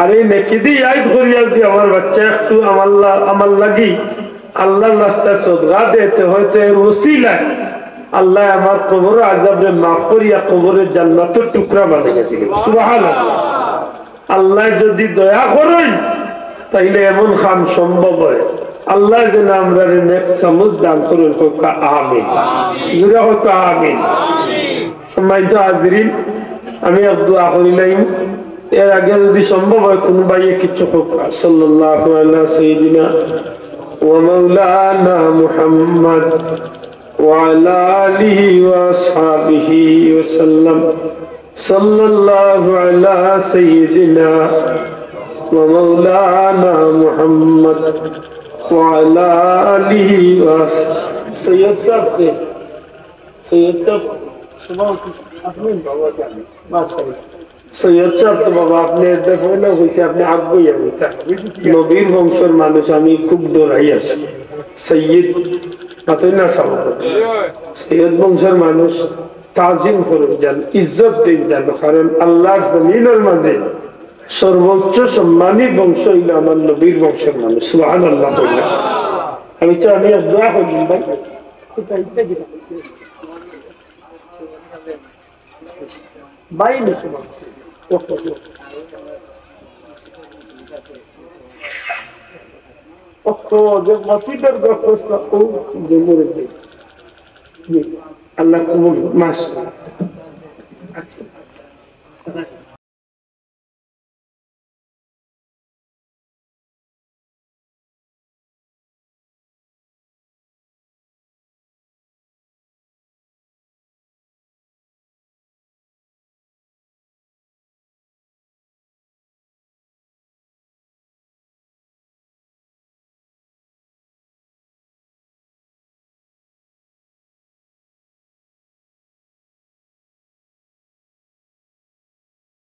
আর এই নেকিদি ইয়াদ করিয়া যদি আমার বাচ্চা একটু আমার লা-, আমার লাগি আল্লার রাস্তায় সদকা দেয়, তে হয়তো এর উছিলায় আল্লায় আমার কবরর আযাবরে মাফ করিয়া কবররে জান্নাতর টুকরা বানাইয়া দিবা। সুবহানাল্লাহ। আল্লায় যদি দয়া করইন, তাইলে এমন কাম সম্ভব অয়। আল্লায় যেন আমরারে নেক সমঝ দান করইন, কউক্কা আমিন। জোরে কউক্কা আমিন। সম্মানিত হাজিরিন, আমি এক দোয়া করিলাইমু। এর আগে যদি সম্ভব অয়, কুনু ভাইয়ে কিছু কউক্কা। সাল্লাল্লাহু আলা সাইয়্যিদিনা ওয়া মাওলানা মুহাম্মদ ওয়া আলা আলিহি ওয়া আসহাবিহি ওয়া সাল্লাম। সাল্লাল্লাহু আলা সাইয়্যিদিনা ওয়া মাওলানা মুহাম্মদ ওয়া আলা আলিহি ওয়া আস-, সৈয়দ সাহেব কে? সৈয়দ সাহেব, মাশাআল্লাহ। সৈয়দ সাহেব তো বাবা, আপনে এর পয়লা কইছি, আপনে আগুয়াইয়া বইতা। নবীর বংশর মানুষ, আমি খুব ডরাই আছি। সৈয়দ, মাতইন না সাহেব। সৈয়দ বংশর মানুষ তাজিম করইন যান, ইজ্জত দেইন যান, কারণ আল্লার জমিনর মাঝে সর্বোচ্চ সম্মানী বংশ অইলো আমার নবীর বংশর মানুষ। সুবহানাল্লাহ কইলা। আমি তো, আমি এক দোয়া করি ভাই। ভাই নিচে মারছে। ওহ, ওহ, যে মসজিদের গল্প, ও যে মরে যায়। জি, আল্লাহ কবুল, মাস।